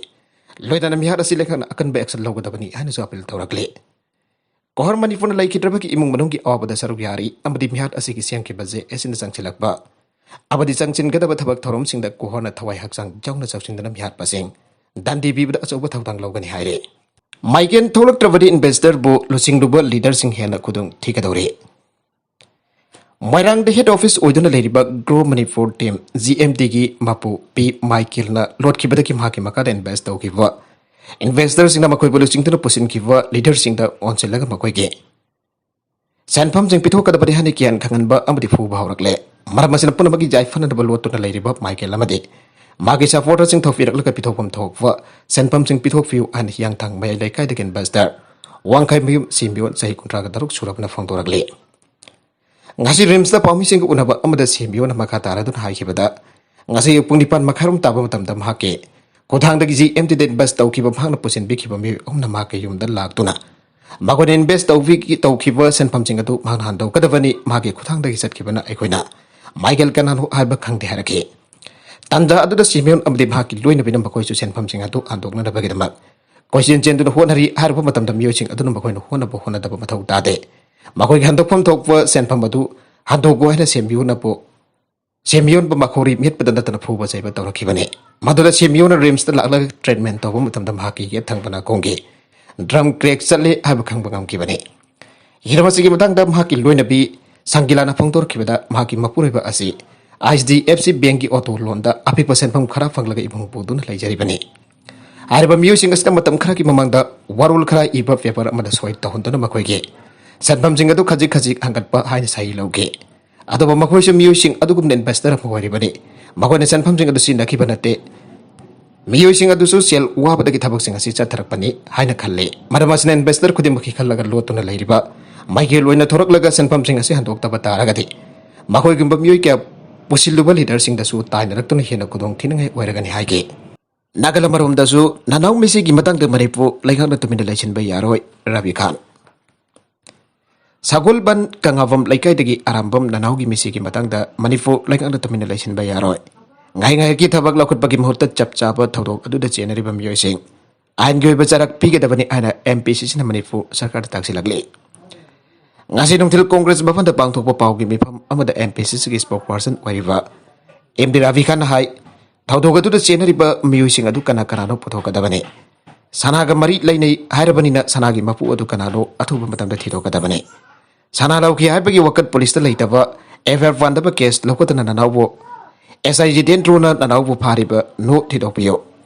ꯂꯣꯏꯅꯅ ꯃꯤꯍꯥꯠ ꯑꯁꯤ ꯂꯩꯉꯥꯛꯅ ꯑꯀꯟꯕ action ꯂꯧꯒꯗꯕꯅꯤ ꯍꯥꯏꯅꯁꯨ appeal ꯇꯧꯔꯛꯂꯤ꯫ ꯀꯣꯍꯔ ꯃꯅꯤꯄꯨꯔꯅ ꯂꯩꯈꯤꯗ꯭ꯔꯕꯒꯤ ꯏꯃꯨꯡ ꯃꯅꯨꯡꯒꯤ ꯑꯋꯥꯕꯗ ꯁꯔꯨꯛ ꯌꯥꯔꯤ ꯑꯃꯗꯤ ꯃꯤꯍꯥꯠ ꯑꯁꯤꯒꯤ ꯁꯦꯝꯈꯤꯕ ꯖꯦ ꯑꯦꯁ ꯁꯤꯅ ꯆꯪꯁꯤꯜꯂꯛꯄ ꯑꯃꯗꯤ ꯆꯪꯁꯤꯟꯒꯗꯕ ꯊꯕꯛ ꯊꯧꯔꯝꯁꯤꯡꯗ ꯀꯣꯍꯔꯅ ꯊꯋꯥꯏ ꯍꯛꯆꯥꯡ ꯌꯥꯎꯅ ꯆꯪꯁꯤꯟꯗꯨꯅ ꯃꯤꯍꯥꯠꯄꯁꯤꯡ ꯗꯟꯗꯤ ꯄꯤꯕꯗ ꯑꯆꯧꯕ ꯊꯧꯗꯥꯡ ꯂꯧꯒꯅꯤ ꯍꯥꯏꯔꯤ꯫ ꯃꯥꯏꯀꯦꯜ ꯊꯣꯛꯂꯛꯇ꯭ꯔꯕꯗꯤ investor ꯕꯨ ꯂꯨꯆꯤꯡꯂꯨꯕ leader ꯁꯤꯡ ꯍꯦꯟꯅ ꯈꯨꯗꯣꯡ ꯊꯤꯒꯗꯧꯔꯤ꯫ ꯃꯣꯏꯔꯥꯡꯗ head office ꯑꯣꯏꯗꯨꯅ ꯂꯩꯔꯤꯕ Grow Manipur Team, G M ꯇꯤꯒꯤ ꯃꯄꯨ ꯄꯤ ꯃꯥꯏꯀꯦꯜꯅ ꯂꯣꯠꯈꯤꯕꯗꯒꯤ ꯃꯍꯥꯛꯀꯤ ꯃꯈꯥꯗ invest ꯇꯧꯈꯤꯕ investor ꯁꯤꯡꯅ ꯃꯈꯣꯏꯕꯨ ꯂꯨꯆꯤꯡꯗꯨꯅ ꯄꯨꯁꯤꯟꯈꯤꯕ leader ꯁꯤꯡꯗ ꯑꯣꯟꯁꯤꯜꯂꯒ ꯃꯈꯣꯏꯒꯤ ꯁꯦꯟꯐꯝꯁꯤꯡ ꯄꯤꯊꯣꯛꯀꯗꯕꯅꯤ ꯍꯥꯏꯅ ꯀꯤꯍꯟ ꯈꯪꯍꯟꯕ ꯑꯃꯗꯤ ꯐꯨꯕ ꯍꯧꯔꯛꯂꯦ꯫ ꯃꯔꯝ ꯑꯁꯤꯅ ꯄꯨꯝꯅꯃꯛꯀꯤ ꯌꯥꯏꯐꯅꯅꯕ ꯂꯣꯠꯇꯨꯅ ꯂꯩꯔꯤꯕ ꯃꯥꯏꯀꯦꯜ ꯑꯃꯗꯤ ꯃꯥꯒꯤ supporter ꯁꯤꯡ ꯊꯧꯕꯤꯔꯛꯂꯒ ꯄꯤꯊꯣꯛꯐꯝ ꯊꯣꯛꯄ ꯁꯦꯟꯐꯝꯁꯤꯡ ꯄꯤꯊꯣꯛꯄꯤꯌꯨ ꯍꯥꯏꯅ ꯍꯤꯌꯥꯡꯊꯥꯡ ꯃꯌꯥꯏ ꯂꯩꯀꯥꯏꯗꯒꯤ investor ꯋꯥꯡꯈꯩꯃꯌꯨꯝ ꯁꯤꯝꯕꯤꯌꯣꯟ, ꯆꯍꯤ ꯀꯨꯟꯊ꯭ꯔꯥꯒ ꯇꯔꯨꯛ ꯁꯨꯔꯕꯅ ꯐꯣꯡꯗꯣꯔꯛꯂꯤ꯫ ꯉꯁꯤ ꯔꯤꯝꯁꯇ ꯄꯥꯎꯃꯤꯁꯤꯡꯒ ꯎꯅꯕ ꯑꯃꯗ ꯁꯤꯝꯕꯤꯌꯣꯟꯅ ꯃꯈꯥ ꯇꯥꯔꯗꯨꯅ ꯍꯥꯏꯈꯤꯕꯗ, ꯉꯁꯤ ꯑꯌꯨꯛ ꯄꯨꯡ ꯅꯤꯄꯥꯟ ꯃꯈꯥꯏꯔꯣꯝ ꯇꯥꯕ ꯃꯇꯝꯗ ꯃꯍꯥꯛꯀꯤ ꯈꯨꯊꯥꯡꯗꯒꯤ G M T date bus ꯇꯧꯈꯤꯕ ꯃꯍꯥꯛꯅ ꯄꯨꯁꯤꯟꯕꯤꯈꯤꯕ ꯃꯤꯑꯣꯏ ꯑꯍꯨꯝꯅ ꯃꯍꯥꯛꯀꯤ ꯌꯨꯝꯗ ꯂꯥꯛꯇꯨꯅ ꯃꯈꯣꯏꯅ invest ꯇꯧꯕꯤꯈꯤ-, ꯇꯧꯈꯤꯕ ꯁꯦꯟꯐꯝꯁꯤꯡ ꯑꯗꯨ ꯃꯍꯥꯛꯅ ꯍꯟꯗꯣꯛꯀꯗꯕꯅꯤ, ꯃꯍꯥꯛꯀꯤ ꯈꯨꯊꯥꯡꯗꯒꯤ ꯆꯠꯈꯤꯕꯅ ꯑꯩꯈꯣꯏꯅ ꯃꯥꯏꯀꯦꯜ ꯀꯅꯥꯅꯣ ꯍꯥꯏꯕ ꯈꯪꯗꯦ ꯍꯥꯏꯔꯛꯈꯤ꯫ ꯇꯥꯟꯖꯥ ꯑꯗꯨꯗ ꯁꯤꯃꯤꯌꯣꯟ ꯑꯃꯗꯤ ꯃꯍꯥꯛꯀꯤ ꯂꯣꯏꯅꯕꯤꯅ ꯃꯈꯣꯏꯁꯨ ꯁꯦꯟꯐꯝꯁꯤꯡ ꯑꯗꯨ ꯍꯟꯗꯣꯛꯅꯅꯕꯒꯤꯗꯃꯛ ꯀꯣꯏꯆꯦꯟ ꯆꯦꯟꯗꯨꯅ ꯍꯣꯠꯅꯔꯤ꯫ ꯍꯥꯏꯔꯨꯕ ꯃꯇꯝꯗ ꯃꯤꯑꯣꯏꯁꯤꯡ ꯑꯗꯨꯅ ꯃꯈꯣꯏꯅ ꯍꯣꯠꯅꯕ ꯍꯣꯠꯅꯗꯕ ꯃꯊꯧ ꯇꯥꯗꯦ꯫ ꯃꯈꯣꯏꯒꯤ ꯍꯟꯗꯣꯛꯐꯝ ꯊꯣꯛꯄ ꯁꯦꯟꯐꯝ ꯑꯗꯨ ꯍꯟꯗꯣꯛꯎ ꯍꯥꯏꯅ ꯁꯦꯝꯕꯤꯌꯨꯅꯕꯨ ꯁꯦꯝꯕꯤꯌꯣꯟꯕ ꯃꯈꯧꯔꯤ ꯃꯤꯠꯄꯗ ꯅꯠꯇꯅ ꯐꯨꯕ ꯆꯩꯕ ꯇꯧꯔꯛꯈꯤꯕꯅꯤ꯫ ꯃꯗꯨꯗ ꯁꯦꯝꯕꯤꯌꯣꯟꯅ ꯔꯤꯝꯁꯇ ꯂꯥꯛꯂꯒ treatment ꯇꯧꯕ ꯃꯇꯝꯗ ꯃꯍꯥꯛꯀꯤ ꯌꯦꯠ ꯊꯪꯕ ꯅꯥꯀꯣꯡꯒꯤ drum crack ꯆꯠꯂꯦ ꯍꯥꯏꯕ ꯈꯪꯕ ꯉꯝꯈꯤꯕꯅꯤ꯫ ꯍꯤꯔꯝ ꯑꯁꯤꯒꯤ ꯃꯇꯥꯡꯗ ꯃꯍꯥꯛꯀꯤ ꯂꯣꯏꯅꯕꯤ ꯁꯪꯒꯤꯂꯥꯅ ꯐꯣꯡꯗꯣꯔꯛꯈꯤꯕꯗ, ꯃꯍꯥꯛꯀꯤ ꯃꯄꯨꯔꯣꯏꯕ ꯑꯁꯤ ꯑꯩꯆ ꯗꯤ ꯑꯦꯐ ꯁꯤ ꯕꯦꯡꯛꯀꯤ ꯑꯣꯇꯣ ꯂꯣꯟꯗ ꯑꯄꯤꯛꯄ ꯁꯦꯟꯐꯝ ꯈꯔ ꯐꯪꯂꯒ ꯏꯃꯨꯡ ꯄꯨꯗꯨꯅ ꯂꯩꯖꯔꯤꯕꯅꯤ꯫ ꯍꯥꯏꯔꯤꯕ ꯃꯤꯑꯣꯏꯁꯤꯡ ꯑꯁꯤꯅ ꯃꯇꯝ ꯈꯔꯒꯤ ꯃꯃꯥꯡꯗ ꯋꯥꯔꯣꯜ ꯈꯔ ꯏꯕ paper ꯑꯃꯗ ꯁꯣꯏ ꯇꯧꯍꯟꯗꯨꯅ ꯃꯈꯣꯏꯒꯤ ꯁꯦꯟꯐꯝꯁꯤꯡ ꯑꯗꯨ ꯈꯖꯤꯛ ꯈꯖꯤꯛ ꯍꯟꯒꯠꯄ ꯍꯥꯏꯅ ꯁꯍꯤ ꯂꯧꯈꯤ꯫ ꯑꯗꯨꯕꯨ ꯃꯈꯣꯏꯁꯨ ꯃꯤꯑꯣꯏꯁꯤꯡ ꯑꯗꯨꯒꯨꯝꯅ investor ꯑꯃ ꯑꯣꯏꯔꯤꯕꯅꯤ꯫ ꯃꯈꯣꯏꯅ ꯁꯦꯟꯐꯝꯁꯤꯡ ꯑꯗꯨ ꯁꯤꯖꯤꯟꯅꯈꯤꯕ ꯅꯠꯇꯦ꯫ ꯃꯤꯑꯣꯏꯁꯤꯡ ꯑꯗꯨꯁꯨ ꯁꯦꯜ ꯋꯥꯕꯗꯒꯤ ꯊꯕꯛꯁꯤꯡ ꯑꯁꯤ ꯆꯠꯊꯔꯛꯄꯅꯤ ꯍꯥꯏꯅ ꯈꯜꯂꯤ꯫ ꯃꯔꯝ ꯑꯁꯤꯅ investor ꯈꯨꯗꯤꯡꯃꯛꯀꯤ ꯈꯜꯂꯒ ꯂꯣꯠꯇꯨꯅ ꯂꯩꯔꯤꯕ ꯃꯥꯏꯀꯩ ꯂꯣꯏꯅ ꯊꯣꯔꯛꯂꯒ ꯁꯦꯟꯐꯝꯁꯤꯡ ꯑꯁꯤ ꯍꯟꯗꯣꯛꯇꯕ ꯇꯥꯔꯒꯗꯤ ꯃꯈꯣꯏꯒꯨꯝꯕ ꯃꯤꯑꯣꯏ ꯀꯌꯥ ꯄꯨꯁꯤꯜꯂꯨꯕ leaderꯁꯤꯡꯗꯁꯨ ꯇꯥꯏꯅꯔꯛꯇꯨꯅ ꯍꯦꯟꯅ ꯈꯨꯗꯣꯡ ꯊꯤꯅꯤꯡꯉꯥꯏ ꯑꯣꯏꯔꯒꯅꯤ ꯍꯥꯏꯈꯤ꯫ ꯅꯥꯒꯜ ꯑꯃꯔꯣꯝꯗꯁꯨ ꯅꯅꯥꯎ ꯃꯤꯁꯤꯒꯤ ꯃꯇꯥꯡꯗ ꯃꯅꯤꯄꯨꯔ ꯂꯩꯉꯥꯛꯅ ꯇꯨꯃꯤꯟꯅ ꯂꯩꯁꯤꯟꯕ ꯌꯥꯔꯣꯏ, ꯔꯕꯤ ꯈꯥꯟ꯫ ꯁꯒꯣꯜꯕꯟ ꯀꯪꯂꯥꯕꯝ ꯂꯩꯀꯥꯏꯗꯒꯤ ꯑꯔꯥꯝꯕꯝ ꯅꯅꯥꯎꯒꯤ ꯃꯤꯁꯤꯒꯤ ꯃꯇꯥꯡꯗ ꯃꯅꯤꯄꯨꯔ ꯂꯩꯉꯥꯛꯅ ꯇꯨꯃꯤꯟꯅ ꯂꯩꯁꯤꯟꯕ ꯌꯥꯔꯣꯏ꯫ ꯉꯥꯏ ꯉꯥꯏꯍꯥꯛꯀꯤ ꯊꯕꯛ ꯂꯧꯈꯠꯄꯒꯤ ꯃꯍꯨꯠꯇ ꯆꯞ ꯆꯥꯕ ꯊꯧꯗꯣꯛ ꯑꯗꯨꯗ ꯆꯦꯟꯅꯔꯤꯕ ꯃꯤꯑꯣꯏꯁꯤꯡ ꯑꯥꯏꯟꯒꯤ ꯑꯣꯏꯕ ꯆꯔꯥꯛ ꯄꯤꯒꯗꯕꯅꯤ ꯍꯥꯏꯅ ꯑꯦꯝ ꯄꯤ ꯁꯤ ꯁꯤꯅ ꯃꯅꯤꯄꯨꯔ ꯁꯔꯀꯥꯔꯗ ꯇꯥꯛꯁꯤꯜꯂꯛꯂꯤ꯫ ꯉꯁꯤ ꯅꯨꯡꯊꯤꯜ ꯀꯣꯡꯒ꯭ꯔꯦꯁ ꯚꯕꯟꯗ ꯄꯥꯡꯊꯣꯛꯄ ꯄꯥꯎꯒꯤ ꯃꯤꯐꯝ ꯑꯃꯗ ꯑꯦꯝ ꯄꯤ ꯁꯤ ꯁꯤꯒꯤ spokesperson ꯑꯣꯏꯔꯤꯕ ꯑꯦꯝ ꯗꯤ ꯔꯥꯕꯤ ꯈꯥꯟꯅ ꯍꯥꯏ, ꯊꯧꯗꯣꯛ ꯑꯗꯨꯗ ꯆꯦꯟꯅꯔꯤꯕ ꯃꯤꯑꯣꯏꯁꯤꯡ ꯑꯗꯨ ꯀꯅꯥ ꯀꯅꯥꯅꯣ ꯄꯨꯊꯣꯛꯀꯗꯕꯅꯤ꯫ ꯁꯅꯥꯒ ꯃꯔꯤ ꯂꯩꯅꯩ ꯍꯥꯏꯔꯕꯅꯤꯅ ꯁꯅꯥꯒꯤ ꯃꯄꯨ ꯑꯗꯨ ꯀꯅꯥꯅꯣ ꯑꯊꯨꯕ ꯃꯇꯝꯗ ꯊꯤꯗꯣꯛꯀꯗꯕꯅꯤ꯫ ꯁꯅꯥ ꯂꯧꯈꯤ ꯍꯥꯏꯕꯒꯤ ꯋꯥꯀꯠ ꯄꯨꯂꯤꯁꯇ ꯂꯩꯇꯕ, ꯑꯦꯐ ꯑꯥꯏ ꯑꯥꯔ ꯄꯥꯟꯗꯕ ꯀꯦꯁ ꯂꯧꯈꯠꯇꯅ ꯅꯅꯥꯎꯕꯨ, ꯑꯦꯁ ꯑꯥꯏ ꯖꯤꯇꯦꯟꯗ꯭ꯔꯣꯅ ꯅꯅꯥꯎꯕꯨ ꯐꯥꯔꯤꯕꯅꯣ ꯊꯤꯗꯣꯛꯄꯤꯌꯨ꯫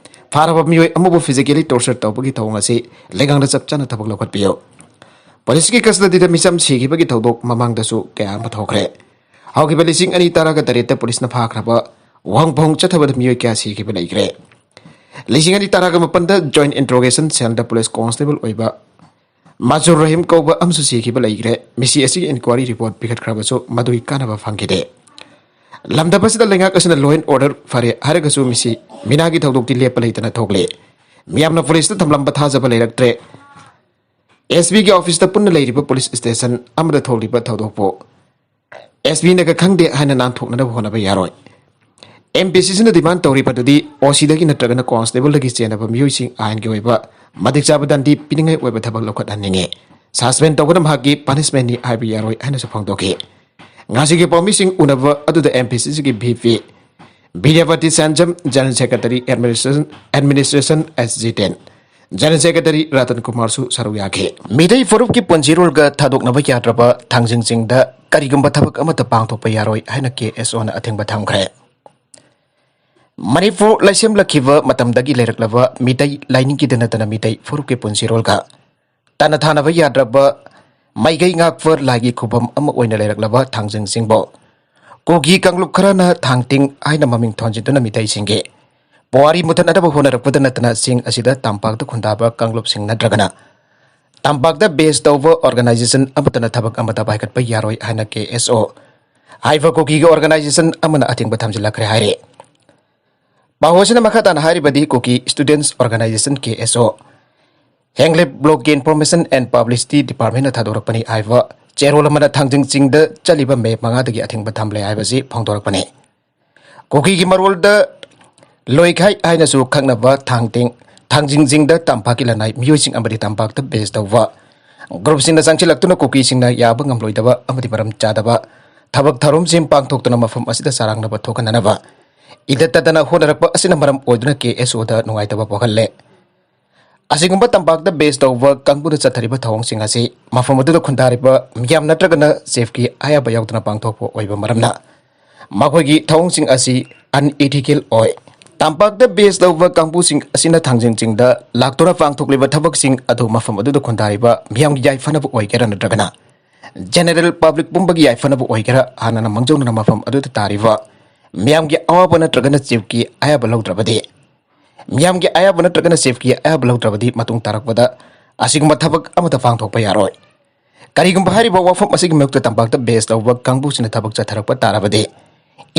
ꯐꯥꯔꯕ ꯃꯤꯑꯣꯏ ꯑꯃꯕꯨ physically torture ꯇꯧꯕꯒꯤ ꯊꯧꯑꯣꯡ ꯑꯁꯤ ꯂꯩꯉꯥꯛꯅ ꯆꯞ ꯆꯥꯅ ꯊꯕꯛ ꯂꯧꯈꯠꯄꯤꯌꯨ꯫ ꯄꯨꯂꯤꯁꯀꯤ custody ꯗ ꯃꯤꯆꯝ ꯁꯤꯈꯤꯕꯒꯤ ꯊꯧꯗꯣꯛ ꯃꯃꯥꯡꯗꯁꯨ ꯀꯌꯥ ꯑꯃ ꯊꯣꯛꯈ꯭ꯔꯦ꯫ ꯍꯧꯈꯤꯕ ꯂꯤꯁꯤꯡ ꯑꯅꯤ ꯇꯔꯥꯒ ꯇꯔꯦꯠꯇ ꯄꯨꯂꯤꯁꯅ ꯐꯥꯈ꯭ꯔꯕ ꯋꯥꯍꯪ ꯐꯥꯎꯍꯪ ꯆꯠꯊꯕꯗ ꯃꯤꯑꯣꯏ ꯀꯌꯥ ꯁꯤꯈꯤꯕ ꯂꯩꯈ꯭ꯔꯦ꯫ ꯂꯤꯁꯤꯡ ꯑꯅꯤ ꯇꯔꯥꯒ ꯃꯥꯄꯟꯗ joint interrogation cell ꯗ ꯄꯨꯂꯤꯁ constable ꯑꯣꯏꯕ ꯃꯖꯨꯔ ꯔꯍꯤꯝ ꯀꯧꯕ ꯑꯃꯁꯨ ꯁꯤꯈꯤꯕ ꯂꯩꯈ꯭ꯔꯦ꯫ ꯃꯤꯁꯤ ꯑꯁꯤꯒꯤ inquiry report ꯄꯤꯈꯠꯈ꯭ꯔꯕꯁꯨ ꯃꯗꯨꯒꯤ ꯀꯥꯟꯅꯕ ꯐꯪꯈꯤꯗꯦ꯫ ꯂꯝꯗꯝ ꯑꯁꯤꯗ ꯂꯩꯉꯥꯛ ꯑꯁꯤꯅ law and order ꯐꯔꯦ ꯍꯥꯏꯔꯒꯁꯨ ꯃꯤꯁꯤ ꯃꯤꯅꯥꯒꯤ ꯊꯧꯗꯣꯛꯇꯤ ꯂꯦꯞꯄ ꯂꯩꯇꯅ ꯊꯣꯛꯂꯦ꯫ ꯃꯤꯌꯥꯝꯅ ꯄꯨꯂꯤꯁꯇ ꯊꯝꯂꯝꯕ ꯊꯥꯖꯕ ꯂꯩꯔꯛꯇ꯭ꯔꯦ꯫ ꯑꯦꯁ ꯄꯤꯒꯤ ꯑꯣꯐꯤꯁꯇ ꯄꯨꯟꯅ ꯂꯩꯔꯤꯕ ꯄꯨꯂꯤꯁ ꯁ꯭ꯇꯦꯁꯟ ꯑꯃꯗ ꯊꯣꯛꯂꯤꯕ ꯊꯧꯗꯣꯛꯄꯨ ꯑꯦꯁ ꯄꯤꯅꯒ ꯈꯪꯗꯦ ꯍꯥꯏꯅ ꯅꯥꯟꯊꯣꯛꯅꯅꯕ ꯍꯣꯠꯅꯕ ꯌꯥꯔꯣꯏ꯫ ꯑꯦꯝ ꯄꯤ ꯁꯤꯁꯤꯅ demand ꯇꯧꯔꯤꯕ ꯑꯗꯨꯗꯤ ꯑꯣ ꯁꯤꯗꯒꯤ ꯅꯠꯇ꯭ꯔꯒꯅ ꯀꯣꯟꯁꯇꯦꯕꯜꯗꯒꯤ ꯆꯦꯟꯅꯕ ꯃꯤꯑꯣꯏꯁꯤꯡ ꯑꯥꯏꯟꯒꯤ ꯑꯣꯏꯕ ꯃꯇꯤꯛ ꯆꯥꯕ ꯗꯟꯗꯤ ꯄꯤꯅꯤꯡꯉꯥꯏ ꯑꯣꯏꯕ ꯊꯕꯛ ꯂꯧꯈꯠꯍꯟꯅꯤꯡꯉꯤ꯫ Suspend ꯇꯧꯕꯅ ꯃꯍꯥꯛꯀꯤ punishmentꯅꯤ ꯍꯥꯏꯕ ꯌꯥꯔꯣꯏ ꯍꯥꯏꯅꯁꯨ ꯐꯣꯡꯗꯣꯛꯈꯤ꯫ ꯉꯁꯤꯒꯤ ꯄꯥꯎꯃꯤꯁꯤꯡ ꯎꯅꯕ ꯑꯗꯨꯗ ꯑꯦꯝ ꯄꯤ ꯁꯤꯁꯤꯒꯤ V P Bidyapati Senjam, General Secretary Administration, Administration S G ten, General Secretary Ratan ꯀꯨꯃꯥꯔꯁꯨ ꯁꯔꯨꯛ ꯌꯥꯈꯤ꯫ ꯃꯤꯇꯩ ꯐꯨꯔꯨꯞꯀꯤ ꯄꯨꯟꯁꯤꯔꯣꯜꯒ ꯊꯥꯗꯣꯛꯅꯕ ꯌꯥꯗ꯭ꯔꯕ ꯊꯥꯡꯖꯤꯡ ꯆꯤꯡꯗ ꯀꯔꯤꯒꯨꯝꯕ ꯊꯕꯛ ꯑꯃꯠꯇ ꯄꯥꯡꯊꯣꯛꯄ ꯌꯥꯔꯣꯏ ꯍꯥꯏꯅ ꯀꯦ ꯑꯦꯁ ꯑꯣꯅ ꯑꯊꯤꯡꯕ ꯊꯝꯈ꯭ꯔꯦ꯫ ꯃꯅꯤꯄꯨꯔ ꯂꯩꯁꯦꯝꯂꯛꯈꯤꯕ ꯃꯇꯝꯗꯒꯤ ꯂꯩꯔꯛꯂꯕ ꯃꯤꯇꯩ ꯂꯥꯏꯅꯤꯡꯒꯤꯗ ꯅꯠꯇꯅ ꯃꯤꯇꯩ ꯐꯨꯔꯨꯞꯀꯤ ꯄꯨꯟꯁꯤꯔꯣꯜꯒ ꯇꯥꯅ ꯊꯥꯅꯕ ꯌꯥꯗ꯭ꯔꯕ ꯃꯥꯏꯀꯩ ꯉꯥꯛꯄ ꯂꯥꯏꯒꯤ ꯈꯨꯕꯝ ꯑꯃ ꯑꯣꯏꯅ ꯂꯩꯔꯛꯂꯕ ꯊꯥꯡꯖꯤꯡ ꯆꯤꯡꯕꯨ ꯀꯨꯀꯤ ꯀꯥꯡꯂꯨꯞ ꯈꯔꯅ ꯊꯥꯡꯇꯤꯡ ꯍꯥꯏꯅ ꯃꯃꯤꯡ ꯊꯣꯟꯖꯤꯟꯗꯨꯅ ꯃꯤꯇꯩꯁꯤꯡꯒꯤ ꯄꯨꯋꯥꯔꯤ ꯃꯨꯊꯠꯅꯗꯕ ꯍꯣꯠꯅꯔꯛꯄꯗ ꯅꯠꯇꯅ ꯆꯤꯡ ꯑꯁꯤꯗ ꯇꯝꯄꯥꯛꯇ ꯈꯨꯟꯗꯥꯕ ꯀꯥꯡꯂꯨꯞꯁꯤꯡ ꯅꯠꯇ꯭ꯔꯒꯅ ꯇꯝꯄꯥꯛꯇ base ꯇꯧꯕ organization ꯑꯃꯠꯇꯅ ꯊꯕꯛ ꯑꯃꯠꯇ ꯄꯥꯏꯈꯠꯄ ꯌꯥꯔꯣꯏ ꯍꯥꯏꯅ ꯀꯦ ꯑꯦꯁ ꯑꯣ ꯍꯥꯏꯕ ꯀꯨꯀꯤꯒꯤ organization ꯑꯃꯅ ꯑꯊꯤꯡꯕ ꯊꯝꯖꯤꯜꯂꯛꯈ꯭ꯔꯦ ꯍꯥꯏꯔꯤ꯫ ꯄꯥꯎ ꯑꯁꯤꯅ ꯃꯈꯥ ꯇꯥꯅ ꯍꯥꯏꯔꯤꯕꯗꯤ ꯀꯨꯀꯤ Students Organization, ꯀꯦ ꯑꯦꯁ ꯑꯣ, ꯍꯦꯡꯂꯦꯞ Blockꯀꯤ Information and Publicity Departmentꯅ ꯊꯥꯗꯣꯔꯛꯄꯅꯤ ꯍꯥꯏꯕ ꯆꯦꯔꯣꯜ ꯑꯃꯅ ꯊꯥꯡꯖꯤꯡ ꯆꯤꯡꯗ ꯆꯠꯂꯤꯕ ꯃꯦ ꯃꯉꯥꯗꯒꯤ ꯑꯊꯤꯡꯕ ꯊꯝꯂꯦ ꯍꯥꯏꯕꯁꯤ ꯐꯣꯡꯗꯣꯔꯛꯄꯅꯤ꯫ ꯀꯨꯀꯤꯒꯤ ꯃꯔꯣꯜꯗ ꯂꯣꯏꯈꯥꯏ ꯍꯥꯏꯅꯁꯨ ꯈꯪꯅꯕ ꯊꯥꯡꯇꯤꯡ, ꯊꯥꯡꯖꯤꯡ ꯆꯤꯡꯗ ꯇꯝꯄꯥꯛꯀꯤ ꯂꯅꯥꯏ ꯃꯤꯑꯣꯏꯁꯤꯡ ꯑꯃꯗꯤ ꯇꯝꯄꯥꯛꯇ base ꯇꯧꯕ groupꯁꯤꯡꯅ ꯆꯪꯁꯤꯜꯂꯛꯇꯨꯅ ꯀꯨꯀꯤꯁꯤꯡꯅ ꯌꯥꯕ ꯉꯝꯂꯣꯏꯗꯕ ꯑꯃꯗꯤ ꯃꯔꯝ ꯆꯥꯗꯕ ꯊꯕꯛ ꯊꯧꯔꯝꯁꯤꯡ ꯄꯥꯡꯊꯣꯛꯇꯨꯅ ꯃꯐꯝ ꯑꯁꯤꯗ ꯆꯔꯥꯡꯅꯕ ꯊꯣꯛꯍꯟꯅꯅꯕ ꯏꯇꯠ ꯇꯠꯇꯅ ꯍꯣꯠꯅꯔꯛꯄ ꯑꯁꯤꯅ ꯃꯔꯝ ꯑꯣꯏꯗꯨꯅ ꯀꯦ ꯑꯦꯁ ꯑꯣꯗ ꯅꯨꯡꯉꯥꯏꯇꯕ ꯄꯣꯛꯍꯜꯂꯦ꯫ ꯑꯁꯤꯒꯨꯝꯕ ꯇꯝꯄꯥꯛꯇ base ꯇꯧꯕ ꯀꯥꯡꯕꯨꯗ ꯆꯠꯊꯔꯤꯕ ꯊꯧꯑꯣꯡꯁꯤꯡ ꯑꯁꯤ ꯃꯐꯝ ꯑꯗꯨꯗ ꯈꯨꯟꯗꯥꯔꯤꯕ ꯃꯤꯌꯥꯝ ꯅꯠꯇ꯭ꯔꯒꯅ chiefꯀꯤ ꯑꯌꯥꯕ ꯌꯥꯎꯗꯅ ꯄꯥꯡꯊꯣꯛꯄ ꯑꯣꯏꯕ ꯃꯔꯝꯅ ꯃꯈꯣꯏꯒꯤ ꯊꯧꯑꯣꯡꯁꯤꯡ ꯑꯁꯤ unethical ꯑꯣꯏ꯫ ꯇꯝꯄꯥꯛꯇ base ꯇꯧꯕ ꯀꯥꯡꯕꯨꯁꯤꯡ ꯑꯁꯤꯅ ꯊꯥꯡꯖꯤꯡ ꯆꯤꯡꯗ ꯂꯥꯛꯇꯨꯅ ꯄꯥꯡꯊꯣꯛꯂꯤꯕ ꯊꯕꯛꯁꯤꯡ ꯑꯗꯨ ꯃꯐꯝ ꯑꯗꯨꯗ ꯈꯨꯟꯗꯥꯔꯤꯕ ꯃꯤꯌꯥꯝꯒꯤ ꯌꯥꯏꯐꯅꯕ ꯑꯣꯏꯒꯦꯔꯥ ꯅꯠꯇ꯭ꯔꯒꯅ general public ꯄꯨꯝꯕꯒꯤ ꯌꯥꯏꯐꯅꯕ ꯑꯣꯏꯒꯦꯔꯥ, ꯍꯥꯟꯅꯅ ꯃꯥꯡꯖꯧꯅꯅ ꯃꯐꯝ ꯑꯗꯨꯗ ꯇꯥꯔꯤꯕ ꯃꯤꯌꯥꯝꯒꯤ ꯑꯋꯥꯕ ꯅꯠꯇ꯭ꯔꯒꯅ chiefꯀꯤ ꯑꯌꯥꯕ ꯂꯧꯗ꯭ꯔꯕꯗꯤ, ꯃꯤꯌꯥꯝꯒꯤ ꯑꯌꯥꯕ ꯅꯠꯇ꯭ꯔꯒꯅ chiefꯀꯤ ꯑꯌꯥꯕ ꯂꯧꯗ꯭ꯔꯕꯗꯤ ꯃꯇꯨꯡ ꯇꯥꯔꯛꯄꯗ ꯑꯁꯤꯒꯨꯝꯕ ꯊꯕꯛ ꯑꯃꯠꯇ ꯄꯥꯡꯊꯣꯛꯄ ꯌꯥꯔꯣꯏ꯫ ꯀꯔꯤꯒꯨꯝꯕ ꯍꯥꯏꯔꯤꯕ ꯋꯥꯐꯝ ꯑꯁꯤꯒꯤ ꯃꯥꯌꯣꯛꯇ ꯇꯝꯄꯥꯛꯇ base ꯇꯧꯕ ꯀꯥꯡꯕꯨꯁꯤꯅ ꯊꯕꯛ ꯆꯠꯊꯔꯛꯄ ꯇꯥꯔꯕꯗꯤ,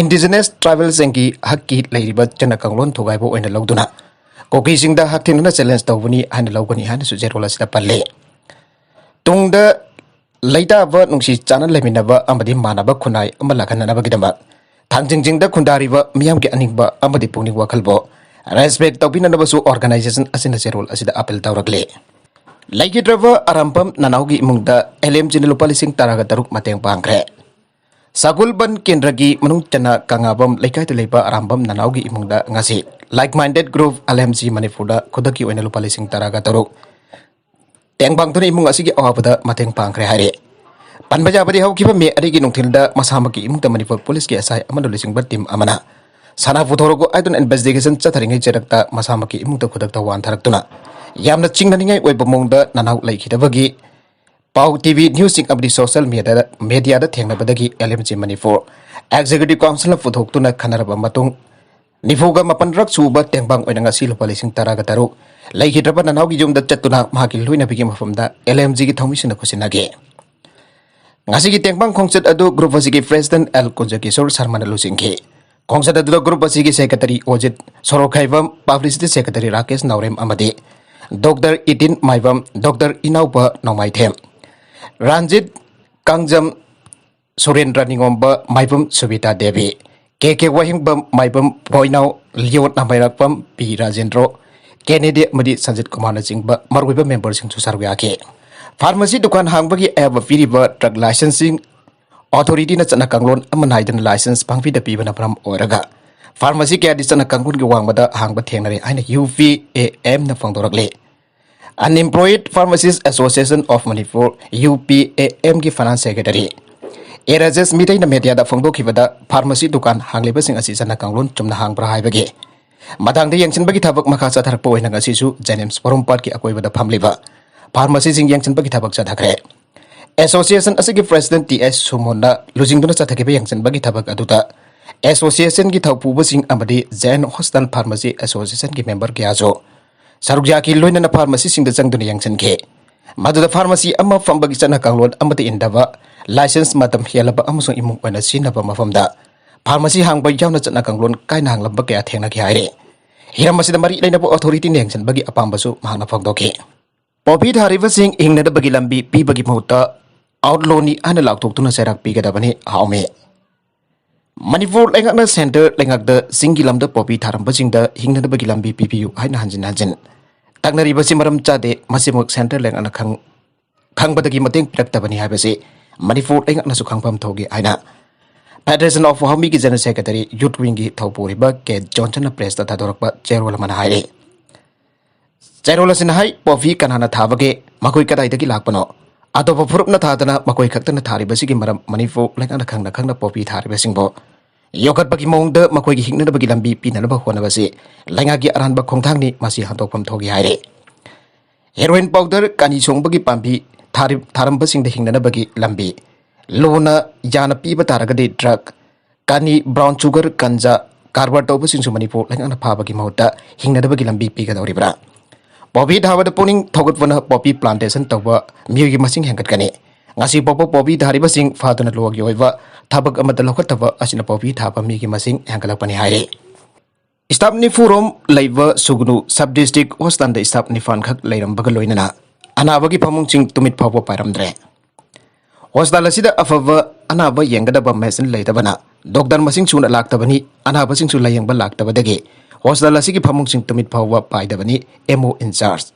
ꯏꯟꯗꯤꯖꯤꯅꯁ ꯇ꯭ꯔꯥꯏꯕꯦꯜꯁꯤꯡꯒꯤ ꯍꯛꯀꯤ ꯂꯩꯔꯤꯕ ꯆꯠꯅ ꯀꯥꯡꯂꯣꯟ ꯊꯨꯒꯥꯏꯕ ꯑꯣꯏꯅ ꯂꯧꯗꯨꯅ ꯀꯨꯀꯤꯁꯤꯡꯗ ꯍꯛꯊꯦꯡꯅꯅ ꯆꯦꯂꯦꯟꯖ ꯇꯧꯕꯅꯤ ꯍꯥꯏꯅ ꯂꯧꯒꯅꯤ ꯍꯥꯏꯅꯁꯨ ꯆꯦꯔꯣꯜ ꯑꯁꯤꯗ ꯄꯜꯂꯤ꯫ ꯇꯨꯡꯗ ꯂꯩꯇꯥꯕ ꯅꯨꯡꯁꯤ ꯆꯥꯟꯅ ꯂꯩꯃꯤꯟꯅꯕ ꯑꯃꯗꯤ ꯃꯥꯟꯅꯕ ꯈꯨꯟꯅꯥꯏ ꯑꯃ ꯂꯥꯛꯍꯟꯅꯅꯕꯒꯤꯗꯃꯛ ꯊꯥꯡꯖꯤꯡ ꯆꯤꯡꯗ ꯈꯨꯟꯗꯥꯔꯤꯕ ꯃꯤꯌꯥꯝꯒꯤ ꯑꯅꯤꯡꯕ ꯑꯃꯗꯤ ꯄꯨꯛꯅꯤꯡ ꯋꯥꯈꯜꯕꯨ ꯔꯦꯁꯄꯦꯛ ꯇꯧꯕꯤꯅꯅꯕꯁꯨ ꯑꯣꯔꯒꯅꯥꯏꯖꯦꯁꯟ ꯑꯁꯤꯅ ꯆꯦꯔꯣꯜ ꯑꯁꯤꯗ ꯑꯄꯤꯜ ꯇꯧꯔꯛꯂꯤ꯫ ꯂꯩꯈꯤꯗ꯭ꯔꯕ ꯑꯔꯥꯝꯕꯝ ꯅꯅꯥꯎꯒꯤ ꯏꯃꯨꯡꯗ ꯑꯦꯜ ꯑꯦꯝ ꯖꯤꯅ ꯂꯨꯄꯥ ꯂꯤꯁꯤꯡ ꯇꯔꯥꯒ ꯇꯔꯨꯛ ꯃꯇꯦꯡ ꯄꯥꯡꯈ꯭ꯔꯦ꯫ ꯁꯒꯣꯜꯕꯟ ꯀꯦꯟꯗ꯭ꯔꯒꯤ ꯃꯅꯨꯡ ꯆꯟꯅ ꯀꯪꯉꯥꯕꯝ ꯂꯩꯀꯥꯏꯗ ꯂꯩꯕ ꯑꯔꯥꯝꯕꯝ ꯅꯅꯥꯎꯒꯤ ꯏꯃꯨꯡꯗ ꯉꯁꯤ Like Minded Group L M G ꯃꯅꯤꯄꯨꯔꯗ ꯈꯨꯗꯛꯀꯤ ꯑꯣꯏꯅ ꯂꯨꯄꯥ ꯂꯤꯁꯤꯡ ꯇꯔꯥꯒ ꯇꯔꯨꯛ ꯇꯦꯡꯕꯥꯡꯗꯨꯅ ꯏꯃꯨꯡ ꯑꯁꯤꯒꯤ ꯑꯋꯥꯕꯗ ꯃꯇꯦꯡ ꯄꯥꯡꯈ꯭ꯔꯦ ꯍꯥꯏꯔꯤ꯫ ꯄꯟꯕ ꯌꯥꯕꯗꯤ ꯍꯧꯈꯤꯕ ꯃꯦ ꯑꯅꯤꯒꯤ ꯅꯨꯡꯊꯤꯜꯗ ꯃꯁꯥꯃꯛꯀꯤ ꯏꯃꯨꯡꯗ ꯃꯅꯤꯄꯨꯔ ꯄꯨꯂꯤꯁꯀꯤ ꯑꯦꯁ ꯑꯥꯏ ꯑꯃꯅ ꯂꯨꯆꯤꯡꯕ ꯇꯤꯝ ꯑꯃꯅ ꯁꯅꯥ ꯄꯨꯊꯣꯔꯛꯎ ꯍꯥꯏꯗꯨꯅ ꯏꯟꯚꯦꯁꯇꯤꯒꯦꯁꯟ ꯆꯠꯊꯔꯤꯉꯩ ꯆꯩꯔꯛꯇ ꯃꯁꯥꯃꯛꯀꯤ ꯏꯃꯨꯡꯗ ꯈꯨꯗꯛꯇ ꯋꯥꯟꯊꯔꯛꯇꯨꯅ ꯌꯥꯝꯅ ꯆꯤꯡꯅꯅꯤꯡꯉꯥꯏ ꯑꯣꯏꯕ ꯃꯑꯣꯡꯗ ꯅꯅꯥꯎ ꯂꯩꯈꯤꯗꯕꯒꯤ ꯄꯥꯎ, ꯇꯤ ꯚꯤ ꯅ꯭ꯌꯨꯁꯁꯤꯡ ꯑꯃꯗꯤ ꯁꯣꯁꯤꯌꯦꯜ ꯃꯤꯗꯤꯌꯥꯗ, ꯃꯤꯗꯤꯌꯥꯗ ꯊꯦꯡꯅꯕꯗꯒꯤ L M G Manipur executive ꯀꯥꯎꯟꯁꯤꯜꯅ ꯄꯨꯊꯣꯛꯇꯨꯅ ꯈꯟꯅꯔꯕ ꯃꯇꯨꯡ, ꯅꯤꯐꯨꯒ ꯃꯥꯄꯟꯔꯛ ꯁꯨꯕ ꯇꯦꯡꯕꯥꯡ ꯑꯣꯏꯅ ꯉꯁꯤ ꯂꯨꯄꯥ ꯂꯤꯁꯤꯡ ꯇꯔꯥꯒ ꯇꯔꯨꯛ ꯂꯩꯈꯤꯗ꯭ꯔꯕ ꯅꯅꯥꯎꯒꯤ ꯌꯨꯝꯗ ꯆꯠꯇꯨꯅ ꯃꯍꯥꯛꯀꯤ ꯂꯣꯏꯅꯕꯤꯒꯤ ꯃꯐꯝꯗ ꯑꯦꯜ ꯑꯦꯝ ꯖꯤꯒꯤ ꯊꯧꯃꯤꯁꯤꯡꯅ ꯈꯨꯠꯁꯤꯟꯅꯈꯤ꯫ ꯉꯁꯤꯒꯤ ꯇꯦꯡꯕꯥꯡ ꯈꯣꯡꯆꯠ ꯑꯗꯨ ꯒ꯭ꯔꯨꯞ ꯑꯁꯤꯒꯤ ꯄ꯭ꯔꯦꯁꯤꯗꯦꯟꯠ ꯑꯦꯜ ꯀꯨꯟꯖꯀꯤꯁꯣꯔ ꯁꯔꯃꯅ ꯂꯨꯆꯤꯡꯈꯤ꯫ ꯈꯣꯡꯆꯠ ꯑꯗꯨꯗ ꯒ꯭ꯔꯨꯞ ꯑꯁꯤꯒꯤ ꯁꯦꯀ꯭ꯔꯦꯇꯔꯤ ꯑꯣꯖꯤꯠ ꯁꯣꯔꯣꯛꯈꯥꯏꯕꯝ, ꯄꯕ꯭ꯂꯤꯁꯤꯇꯤ ꯁꯦꯀ꯭ꯔꯦꯇꯔꯤ ꯔꯥꯀꯦꯁ ꯅꯥꯎꯔꯦꯝ ꯑꯃꯗꯤ ꯗꯣꯛꯇꯔ ꯏꯇꯤꯟ ꯃꯥꯏꯕꯝ, ꯗꯣꯛꯇꯔ ꯏꯅꯥꯎꯕ ꯅꯣꯡꯃꯥꯏꯊꯦꯝ, ꯔꯥꯟꯖꯤꯠ ꯀꯥꯡꯖꯝ, ꯁꯨꯔꯦꯟꯗ꯭ꯔ ꯅꯤꯉꯣꯝꯕ, ꯃꯥꯏꯕꯝ ꯁꯨꯕꯤꯇꯥ ꯗꯦꯕꯤ, ꯀꯦ ꯀꯦ ꯋꯥꯍꯦꯡꯕꯝ, ꯃꯥꯏꯕꯝ ꯕꯣꯏꯅꯥꯎ, ꯂꯤꯌꯣꯠ ꯅꯥꯃꯩꯔꯥꯛꯄꯝ, ꯄꯤ ꯔꯥꯖꯦꯟꯗ꯭ꯔꯣ, ꯀꯦꯅꯦꯗꯤ ꯑꯃꯗꯤ ꯁꯟꯖꯤꯠ ꯀꯨꯃꯥꯔꯅꯆꯤꯡꯕ ꯃꯔꯨꯑꯣꯏꯕ ꯃꯦꯝꯕꯔꯁꯤꯡꯁꯨ ꯁꯔꯨꯛ ꯌꯥꯈꯤ꯫ ꯐꯥꯔꯃꯥꯁꯤ ꯗꯨꯀꯥꯟ ꯍꯥꯡꯕꯒꯤ ꯑꯌꯥꯕ ꯄꯤꯔꯤꯕ ꯗ꯭ꯔꯒ ꯂꯥꯏꯁꯦꯟꯁꯤꯡ ꯑꯣꯊꯣꯔꯤꯇꯤꯅ ꯆꯠꯅ ꯀꯥꯡꯂꯣꯟ ꯑꯃ ꯅꯥꯏꯗꯅ ꯂꯥꯏꯁꯦꯟꯁ ꯄꯥꯡꯕꯤꯗ ꯄꯤꯕꯅ ꯃꯔꯝ ꯑꯣꯏꯔꯒ ꯐꯥꯔꯃꯥꯁꯤ ꯀꯌꯥꯗꯤ ꯆꯠꯅ ꯀꯥꯡꯂꯣꯟꯒꯤ ꯋꯥꯡꯃꯗ ꯍꯥꯡꯕ ꯊꯦꯡꯅꯔꯦ ꯍꯥꯏꯅ ꯌꯨ ꯄꯤ ꯑꯦ ꯑꯦꯝꯅ ꯐꯣꯡꯗꯣꯔꯛꯂꯤ꯫ Unemployed Pharmacist Association of Manipur, U P A ꯑꯦꯝꯒꯤ ꯐꯥꯏꯅꯥꯟꯁ ꯁꯦꯀ꯭ꯔꯦꯇꯔꯤ ꯑꯦ ꯔꯥꯖꯦꯁ ꯃꯤꯇꯩꯅ ꯃꯦꯗꯤꯌꯥꯗ ꯐꯣꯡꯗꯣꯛꯈꯤꯕꯗ ꯐꯥꯔꯃꯥꯁꯤ ꯗꯨꯀꯥꯟ ꯍꯥꯡꯂꯤꯕꯁꯤꯡ ꯑꯁꯤ ꯆꯠꯅ ꯀꯥꯡꯂꯣꯟ ꯆꯨꯝꯅ ꯍꯥꯡꯕ꯭ꯔꯥ ꯍꯥꯏꯕꯒꯤ ꯃꯇꯥꯡꯗ ꯌꯦꯡꯁꯤꯟꯕꯒꯤ ꯊꯕꯛ ꯃꯈꯥ ꯆꯠꯊꯔꯛꯄ ꯑꯣꯏꯅ ꯉꯁꯤꯁꯨ ꯖꯦꯅꯤꯝꯁ ꯄꯣꯔꯣꯝꯄꯥꯠꯀꯤ ꯑꯀꯣꯏꯕꯗ ꯐꯝꯂꯤꯕ ꯐꯥꯔꯃꯥꯁꯤꯁꯤꯡ ꯌꯦꯡꯁꯤꯟꯕꯒꯤ ꯊꯕꯛ ꯆꯠꯊꯈ꯭ꯔꯦ꯫ ꯑꯦꯁꯣꯁꯤꯌꯦꯁꯟ ꯑꯁꯤꯒꯤ ꯄ꯭ꯔꯦꯁꯤꯗꯦꯟꯠ ꯇꯤ ꯑꯦꯁ ꯁꯨꯃꯣꯟꯅ ꯂꯨꯆꯤꯡꯗꯨꯅ ꯆꯠꯊꯈꯤꯕ ꯌꯦꯡꯁꯤꯟꯕꯒꯤ ꯊꯕꯛ ꯑꯗꯨꯗ ꯑꯦꯁꯣꯁꯤꯌꯦꯁꯟꯒꯤ ꯊꯧꯄꯨꯕꯁꯤꯡ ꯑꯃꯗꯤ ꯖꯦꯟ ꯍꯣꯁꯇꯦꯜ ꯐꯥꯔꯃꯥꯁꯤ ꯑꯦꯁꯣꯁꯤꯌꯦꯁꯟꯒꯤ ꯃꯦꯝꯕꯔ ꯀꯌꯥꯁꯨ ꯁꯔꯨꯛ ꯌꯥꯈꯤ, ꯂꯣꯏꯅꯅ ꯐꯥꯔꯃꯥꯁꯤꯁꯤꯡꯗ ꯆꯪꯗꯨꯅ ꯌꯦꯡꯁꯤꯟꯈꯤ꯫ ꯃꯗꯨꯗ ꯐꯥꯔꯃꯥꯁꯤ ꯑꯃ ꯐꯝꯕꯒꯤ ꯆꯠꯅ ꯀꯥꯡꯂꯣꯟ ꯑꯃꯠꯇ ꯏꯟꯗꯕ, ꯂꯥꯏꯁꯦꯟꯁ ꯃꯇꯝ ꯍꯦꯜꯂꯕ ꯑꯃꯁꯨꯡ ꯏꯃꯨꯡ ꯑꯣꯏꯅ ꯁꯤꯖꯤꯟꯅꯕ ꯃꯐꯝꯗ ꯐꯥꯔꯃꯥꯁꯤ ꯍꯥꯡꯕ ꯌꯥꯎꯅ ꯆꯠꯅ ꯀꯥꯡꯂꯣꯟ ꯀꯥꯏꯅ ꯍꯥꯡꯂꯝꯕ ꯀꯌꯥ ꯊꯦꯡꯅꯈꯤ ꯍꯥꯏꯔꯤ꯫ ꯍꯤꯔꯝ ꯑꯁꯤꯗ ꯃꯔꯤ ꯂꯩꯅꯕ ꯑꯣꯊꯣꯔꯤꯇꯤꯅ ꯌꯦꯡꯁꯤꯟꯕꯒꯤ ꯑꯄꯥꯝꯕꯁꯨ ꯃꯍꯥꯛꯅ ꯐꯣꯡꯗꯣꯛꯈꯤ꯫ ꯄꯣꯄꯤ ꯊꯥꯔꯤꯕꯁꯤꯡ ꯍꯤꯡꯅꯅꯕꯒꯤ ꯂꯝꯕꯤ ꯄꯤꯕꯒꯤ ꯃꯍꯨꯠꯇ ꯑꯥꯎꯠꯂꯣꯅꯤ ꯍꯥꯏꯅ ꯂꯥꯎꯊꯣꯛꯇꯨꯅ ꯆꯩꯔꯥꯛ ꯄꯤꯒꯗꯕꯅꯤ ꯍꯥꯎꯃꯤ꯫ ꯃꯅꯤꯄꯨꯔ ꯂꯩꯉꯥꯛꯅ ꯁꯦꯟꯇꯔ ꯂꯩꯉꯥꯛꯇ ꯆꯤꯡꯒꯤ ꯂꯝꯗ ꯄꯣꯄꯤ ꯊꯥꯔꯝꯕꯁꯤꯡꯗ ꯍꯤꯡꯅꯅꯕꯒꯤ ꯂꯝꯕꯤ ꯄꯤꯕꯤꯌꯨ ꯍꯥꯏꯅ ꯍꯟꯖꯤꯟ ꯍꯟꯖꯤꯟ ꯇꯛꯅꯔꯤꯕꯁꯤ ꯃꯔꯝ ꯆꯥꯗꯦ꯫ ꯃꯁꯤꯃꯛ ꯁꯦꯟꯇꯔ ꯂꯩꯉꯥꯛꯅ ꯈꯪ-, ꯈꯪꯕꯗꯒꯤ ꯃꯇꯦꯡ ꯄꯤꯔꯛꯇꯕꯅꯤ ꯍꯥꯏꯕꯁꯤ ꯃꯅꯤꯄꯨꯔ ꯂꯩꯉꯥꯛꯅꯁꯨ ꯈꯪꯐꯝ ꯊꯣꯛꯏ ꯍꯥꯏꯅ Federation of ꯍꯥꯎꯃꯤꯒꯤ General Secretary Youth Wingꯒꯤ ꯊꯧꯄꯨꯔꯤꯕ ꯀꯦ ꯖꯣꯟꯁꯟꯅ ꯄ꯭ꯔꯦꯁꯇ ꯊꯥꯗꯣꯔꯛꯄ ꯆꯦꯔꯣꯜ ꯑꯃꯅ ꯍꯥꯏꯔꯤ꯫ ꯆꯦꯔꯣꯜ ꯑꯁꯤꯅ ꯍꯥꯏ, ꯄꯣꯄꯤ ꯀꯅꯥꯅ ꯊꯥꯕꯒꯦ? ꯃꯈꯣꯏ ꯀꯗꯥꯏꯗꯒꯤ ꯂꯥꯛꯄꯅꯣ? ꯑꯇꯣꯞꯄ ꯐꯨꯔꯨꯞꯅ ꯊꯥꯗꯅ ꯃꯈꯣꯏ ꯈꯛꯇꯅ ꯊꯥꯔꯤꯕꯁꯤꯒꯤ ꯃꯔꯝ ꯃꯅꯤꯄꯨꯔ ꯂꯩꯉꯥꯛꯅ ꯈꯪꯅ ꯈꯪꯅ ꯄꯣꯄꯤ ꯊꯥꯔꯤꯕꯁꯤꯡꯕꯨ ꯌꯣꯛꯈꯠꯄꯒꯤ ꯃꯑꯣꯡꯗ ꯃꯈꯣꯏꯒꯤ ꯍꯤꯡꯅꯅꯕꯒꯤ ꯂꯝꯕꯤ ꯄꯤꯅꯅꯕ ꯍꯣꯠꯅꯕꯁꯤ ꯂꯩꯉꯥꯛꯀꯤ ꯑꯔꯥꯟꯕ ꯈꯣꯡꯊꯥꯡꯅꯤ, ꯃꯁꯤ ꯍꯟꯗꯣꯛꯐꯝ ꯊꯣꯛꯏ ꯍꯥꯏꯔꯤ꯫ ꯍꯦꯔꯣꯏꯟ ꯄꯥꯎꯗꯔ, ꯀꯥꯅꯤ ꯁꯣꯡꯕꯒꯤ ꯄꯥꯝꯕꯤ ꯊꯥꯔꯤ-, ꯊꯥꯔꯝꯕꯁꯤꯡꯗ ꯍꯤꯡꯅꯅꯕꯒꯤ ꯂꯝꯕꯤ, ꯂꯣꯅ ꯌꯥꯅ ꯄꯤꯕ ꯇꯥꯔꯒꯗꯤ ꯗ꯭ꯔꯒ, ꯀꯥꯅꯤ, ꯕ꯭ꯔꯥꯎꯟ ꯁꯨꯒꯔ, ꯒꯟꯖꯥ ꯀꯔꯕꯥꯔ ꯇꯧꯕꯁꯤꯡꯁꯨ ꯃꯅꯤꯄꯨꯔ ꯂꯩꯉꯥꯛꯅ ꯐꯥꯕꯒꯤ ꯃꯍꯨꯠꯇ ꯍꯤꯡꯅꯅꯕꯒꯤ ꯂꯝꯕꯤ ꯄꯤꯒꯗꯧꯔꯤꯕ꯭ꯔꯥ? ꯄꯣꯄꯤ ꯊꯥꯕꯗ ꯄꯨꯛꯅꯤꯡ ꯊꯧꯒꯠꯄꯅ ꯄꯣꯄꯤ ꯄ꯭ꯂꯥꯟꯇꯦꯁꯟ ꯇꯧꯕ ꯃꯤꯑꯣꯏꯒꯤ ꯃꯁꯤꯡ ꯍꯦꯟꯒꯠꯀꯅꯤ꯫ ꯉꯁꯤ ꯐꯥꯎꯕ ꯄꯣꯄꯤ ꯊꯥꯔꯤꯕꯁꯤꯡ ꯐꯥꯗꯨꯅ ꯂꯣꯒꯤ ꯑꯣꯏꯕ ꯊꯕꯛ ꯑꯃꯠꯇ ꯂꯧꯈꯠꯇꯕ ꯑꯁꯤꯅ ꯄꯣꯄꯤ ꯊꯥꯕ ꯃꯤꯒꯤ ꯃꯁꯤꯡ ꯍꯦꯟꯒꯠꯂꯛꯄꯅꯤ ꯍꯥꯏꯔꯤ꯫ ꯁ꯭ꯇꯥꯐ ꯅꯤꯐꯨꯔꯣꯝ ꯂꯩꯕ ꯁꯨꯒꯅꯨ ꯁꯕ ꯗꯤꯁꯇ꯭ꯔꯤꯛ ꯍꯣꯁꯄꯤꯇꯥꯜꯗ ꯁ꯭ꯇꯥꯐ ꯅꯤꯄꯥꯟ ꯈꯛ ꯂꯩꯔꯝꯕꯒ ꯂꯣꯏꯅꯅ ꯑꯅꯥꯕꯒꯤ ꯐꯃꯨꯡꯁꯤꯡ ꯇꯨꯃꯤꯠ ꯐꯥꯎꯕ ꯄꯥꯏꯔꯝꯗ꯭ꯔꯦ꯫ ꯍꯣꯁꯄꯤꯇꯥꯜ ꯑꯁꯤꯗ ꯑꯐꯕ ꯑꯅꯥꯕ ꯌꯦꯡꯒꯗꯕ ꯃꯦꯁꯤꯟ ꯂꯩꯇꯕꯅ ꯗꯣꯛꯇꯔ ꯃꯁꯤꯡ ꯁꯨꯅ ꯂꯥꯛꯇꯕꯅꯤ, ꯑꯅꯥꯕꯁꯤꯡꯁꯨ ꯂꯥꯌꯦꯡꯕ ꯂꯥꯛꯇꯕꯗꯒꯤ ꯍꯣꯁꯄꯤꯇꯥꯜ ꯑꯁꯤꯒꯤ ꯐꯃꯨꯡꯁꯤꯡ ꯇꯨꯃꯤꯠ ꯐꯥꯎꯕ ꯄꯥꯏꯗꯕꯅꯤ, ꯑꯦꯝ ꯑꯣ ꯏꯟꯆꯥꯔꯖ꯫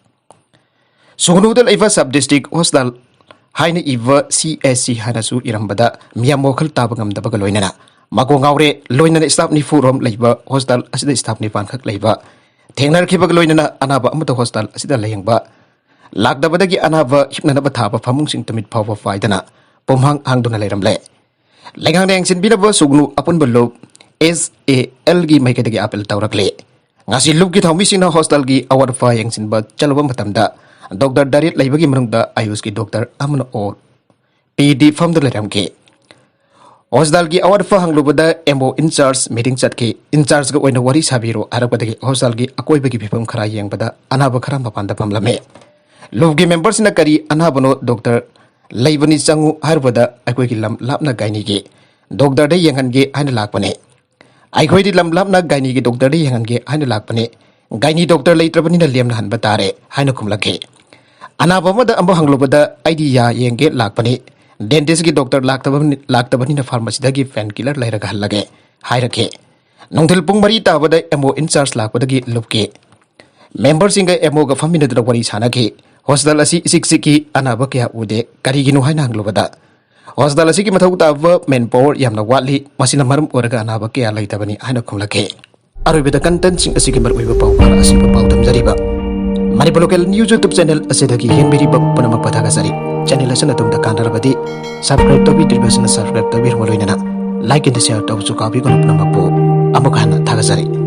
ꯁꯨꯒꯅꯨꯗ ꯂꯩꯕ ꯁꯕ ꯗꯤꯁꯇ꯭ꯔꯤꯛ ꯍꯣꯁꯄꯤꯇꯥꯜ ꯍꯥꯏꯅ ꯏꯕ ꯁꯤ ꯑꯦꯁ ꯁꯤ ꯍꯥꯏꯅꯁꯨ ꯏꯔꯝꯕꯗ ꯃꯤꯌꯥꯝ ꯋꯥꯈꯜ ꯇꯥꯕ ꯉꯝꯗꯕꯒ ꯂꯣꯏꯅꯅ ꯃꯀꯣꯛ ꯉꯥꯎꯔꯦ꯫ ꯂꯣꯏꯅꯅ ꯁ꯭ꯇꯥꯐ ꯅꯤꯐꯨꯔꯣꯝ ꯂꯩꯕ ꯍꯣꯁꯄꯤꯇꯥꯜ ꯑꯁꯤꯗ ꯁ꯭ꯇꯥꯐ ꯅꯤꯄꯥꯟ ꯈꯛ ꯂꯩꯕ ꯊꯦꯡꯅꯔꯛꯈꯤꯕꯒ ꯂꯣꯏꯅꯅ ꯑꯅꯥꯕ ꯑꯃꯠꯇ ꯍꯣꯁꯄꯤꯇꯥꯜ ꯑꯁꯤꯗ ꯂꯥꯌꯦꯡꯕ ꯂꯥꯛꯇꯕꯗꯒꯤ ꯑꯅꯥꯕ ꯍꯤꯞꯅꯅꯕ ꯊꯥꯕ ꯐꯃꯨꯡꯁꯤꯡ ꯇꯨꯃꯤꯠ ꯐꯥꯎꯕ ꯄꯥꯏꯗꯅ ꯄꯨꯝꯍꯥꯡ ꯍꯥꯡꯗꯨꯅ ꯂꯩꯔꯝꯂꯦ꯫ ꯂꯩꯉꯥꯛꯅ ꯌꯦꯡꯁꯤꯟꯕꯤꯅꯕ ꯁꯨꯒꯅꯨ ꯑꯄꯨꯟꯕ ꯂꯨꯞ ꯑꯦꯁ ꯑꯦ ꯑꯦꯜꯒꯤ ꯃꯥꯏꯀꯩꯗꯒꯤ ꯑꯥꯄꯤꯜ ꯇꯧꯔꯛꯂꯤ꯫ ꯉꯁꯤ ꯂꯨꯞꯀꯤ ꯊꯧꯃꯤꯁꯤꯡꯅ ꯍꯣꯁꯄꯤꯇꯥꯜꯒꯤ ꯑꯋꯥꯠ ꯑꯄꯥ ꯌꯦꯡꯁꯤꯟꯕ ꯆꯠꯂꯨꯕ ꯃꯇꯝꯗ ꯗꯣꯛꯇꯔ ꯇꯔꯦꯠ ꯂꯩꯕꯒꯤ ꯃꯅꯨꯡꯗ ꯑꯌꯨꯁꯀꯤ ꯗꯣꯛꯇꯔ ꯑꯃꯅ ꯑꯣ ꯄꯤ ꯗꯤ ꯐꯝꯗꯨꯅ ꯂꯩꯔꯝꯈꯤ꯫ ꯍꯣꯁꯄꯤꯇꯥꯜꯒꯤ ꯑꯋꯥꯠ ꯑꯄꯥ ꯍꯪꯂꯨꯕꯗ ꯑꯦꯝ ꯑꯣ ꯏꯟꯆꯥꯔꯖ ꯃꯤꯇꯤꯡ ꯆꯠꯈꯤ꯫ ꯏꯟꯆꯥꯔꯖꯀ ꯑꯣꯏꯅ ꯋꯥꯔꯤ ꯁꯥꯕꯤꯔꯣ ꯍꯥꯏꯔꯛꯄꯗꯒꯤ ꯍꯣꯁꯄꯤꯇꯥꯜꯒꯤ ꯑꯀꯣꯏꯕꯒꯤ ꯐꯤꯕꯝ ꯈꯔ ꯌꯦꯡꯕꯗ ꯑꯅꯥꯕ ꯈꯔ ꯃꯄꯥꯟꯗ ꯐꯝꯂꯝꯃꯤ꯫ ꯂꯨꯞꯀꯤ ꯃꯦꯝꯕꯔꯁꯤꯡꯅ ꯀꯔꯤ ꯑꯅꯥꯕꯅꯣ ꯗꯣꯛꯇꯔ ꯂꯩꯕꯅꯤ ꯆꯪꯉꯨ ꯍꯥꯏꯔꯨꯕꯗ ꯑꯩꯈꯣꯏꯒꯤ ꯂꯝ ꯂꯥꯞꯅ ꯒꯥꯏꯅꯤꯒꯤ ꯗꯣꯛꯇꯔꯗ ꯌꯦꯡꯍꯟꯒꯦ ꯍꯥꯏꯅ ꯂꯥꯛꯄꯅꯦ꯫ ꯑꯩꯈꯣꯏꯗꯤ ꯂꯝ ꯂꯥꯞꯅ ꯒꯥꯏꯅꯤꯒꯤ ꯗꯣꯛꯇꯔꯗ ꯌꯦꯡꯍꯟꯒꯦ ꯍꯥꯏꯅ ꯂꯥꯛꯄꯅꯦ꯫ ꯒꯥꯏꯅꯤ ꯗꯣꯛꯇꯔ ꯂꯩꯇ꯭ꯔꯕꯅꯤꯅ ꯂꯦꯝꯅ ꯍꯟꯕ ꯇꯥꯔꯦ ꯍꯥꯏꯅ ꯈꯨꯝꯂꯛꯈꯤ꯫ ꯑꯅꯥꯕ ꯑꯃꯗ ꯑꯃꯨꯛ ꯍꯪꯂꯨꯕꯗ ꯑꯩꯗꯤ ꯌꯥ ꯌꯦꯡꯒꯦ ꯂꯥꯛꯄꯅꯤ, ꯗꯦꯟꯇꯤꯁꯀꯤ ꯗꯣꯛꯇꯔ ꯂꯥꯛꯇꯕꯅꯤ-, ꯂꯥꯛꯇꯕꯅꯤꯅ ꯐꯥꯔꯃꯥꯁꯤꯗꯒꯤ ꯄꯦꯟ ꯀꯤꯂꯔ ꯂꯩꯔꯒ ꯍꯜꯂꯒꯦ ꯍꯥꯏꯔꯛꯈꯤ꯫ ꯅꯨꯡꯊꯤꯜ ꯄꯨꯡ ꯃꯔꯤ ꯇꯥꯕꯗ ꯑꯦꯝ ꯑꯣ ꯏꯟꯆꯥꯔꯖ ꯂꯥꯛꯄꯗꯒꯤ ꯂꯨꯞꯈꯤ꯫ ꯃꯦꯝꯕꯔꯁꯤꯡꯒ ꯑꯦꯝ ꯑꯣꯒ ꯐꯝꯃꯤꯟꯅꯗꯨꯅ ꯋꯥꯔꯤ ꯁꯥꯟꯅꯈꯤ꯫ ꯍꯣꯁꯄꯤꯇꯥꯜ ꯑꯁꯤ ꯏꯆꯤꯛ ꯆꯤꯛꯏ, ꯑꯅꯥꯕ ꯀꯌꯥ ꯎꯗꯦ, ꯀꯔꯤꯒꯤꯅꯣ ꯍꯥꯏꯅ ꯍꯪꯂꯨꯕꯗ, ꯍꯣꯁꯄꯤꯇꯥꯜ ꯑꯁꯤꯒꯤ ꯃꯊꯧ ꯇꯥꯕ ꯃꯦꯟ ꯄꯥꯋꯔ ꯌꯥꯝꯅ ꯋꯥꯠꯂꯤ, ꯃꯁꯤꯅ ꯃꯔꯝ ꯑꯣꯏꯔꯒ ꯑꯅꯥꯕ ꯀꯌꯥ ꯂꯩꯇꯕꯅꯤ ꯍꯥꯏꯅ ꯈꯨꯝꯂꯛꯈꯤ꯫ ꯑꯔꯣꯏꯕꯗ ꯀꯟꯇꯦꯟꯁꯤꯡ ꯑꯁꯤꯒꯤ ꯃꯔꯨꯑꯣꯏꯕ ꯄꯥꯎ ꯈꯔ ꯑꯁꯤꯕꯨ ꯄꯥꯎꯗꯝꯖꯔꯤꯕ Manipur local news YouTube channel ꯑꯁꯤꯗꯒꯤ ꯌꯦꯡꯕꯤꯔꯤꯕ ꯄꯨꯝꯅꯃꯛꯄꯨ ꯊꯥꯒꯠꯆꯔꯤ꯫ ꯆꯦꯅꯦꯜ ꯑꯁꯤꯅ ꯑꯗꯣꯝꯗ ꯀꯥꯟꯅꯔꯕꯗꯤ ꯁꯕꯁꯀ꯭ꯔꯥꯏꯕ ꯇꯧꯕꯤꯗ꯭ꯔꯤꯕꯁꯤꯡꯅ ꯁꯕꯁꯀ꯭ꯔꯥꯏꯕ ꯇꯧꯕꯤꯔꯕ ꯂꯣꯏꯅꯅ ꯂꯥꯏꯛ ꯑꯦꯟ ꯁꯤꯌꯔ ꯇꯧꯕꯁꯨ ꯀꯥꯎꯕꯤꯒꯅꯨ꯫ ꯄꯨꯝꯅꯃꯛꯄꯨ ꯑꯃꯨꯛ ꯍꯟꯅ ꯊꯥꯒꯠꯆꯔꯤ꯫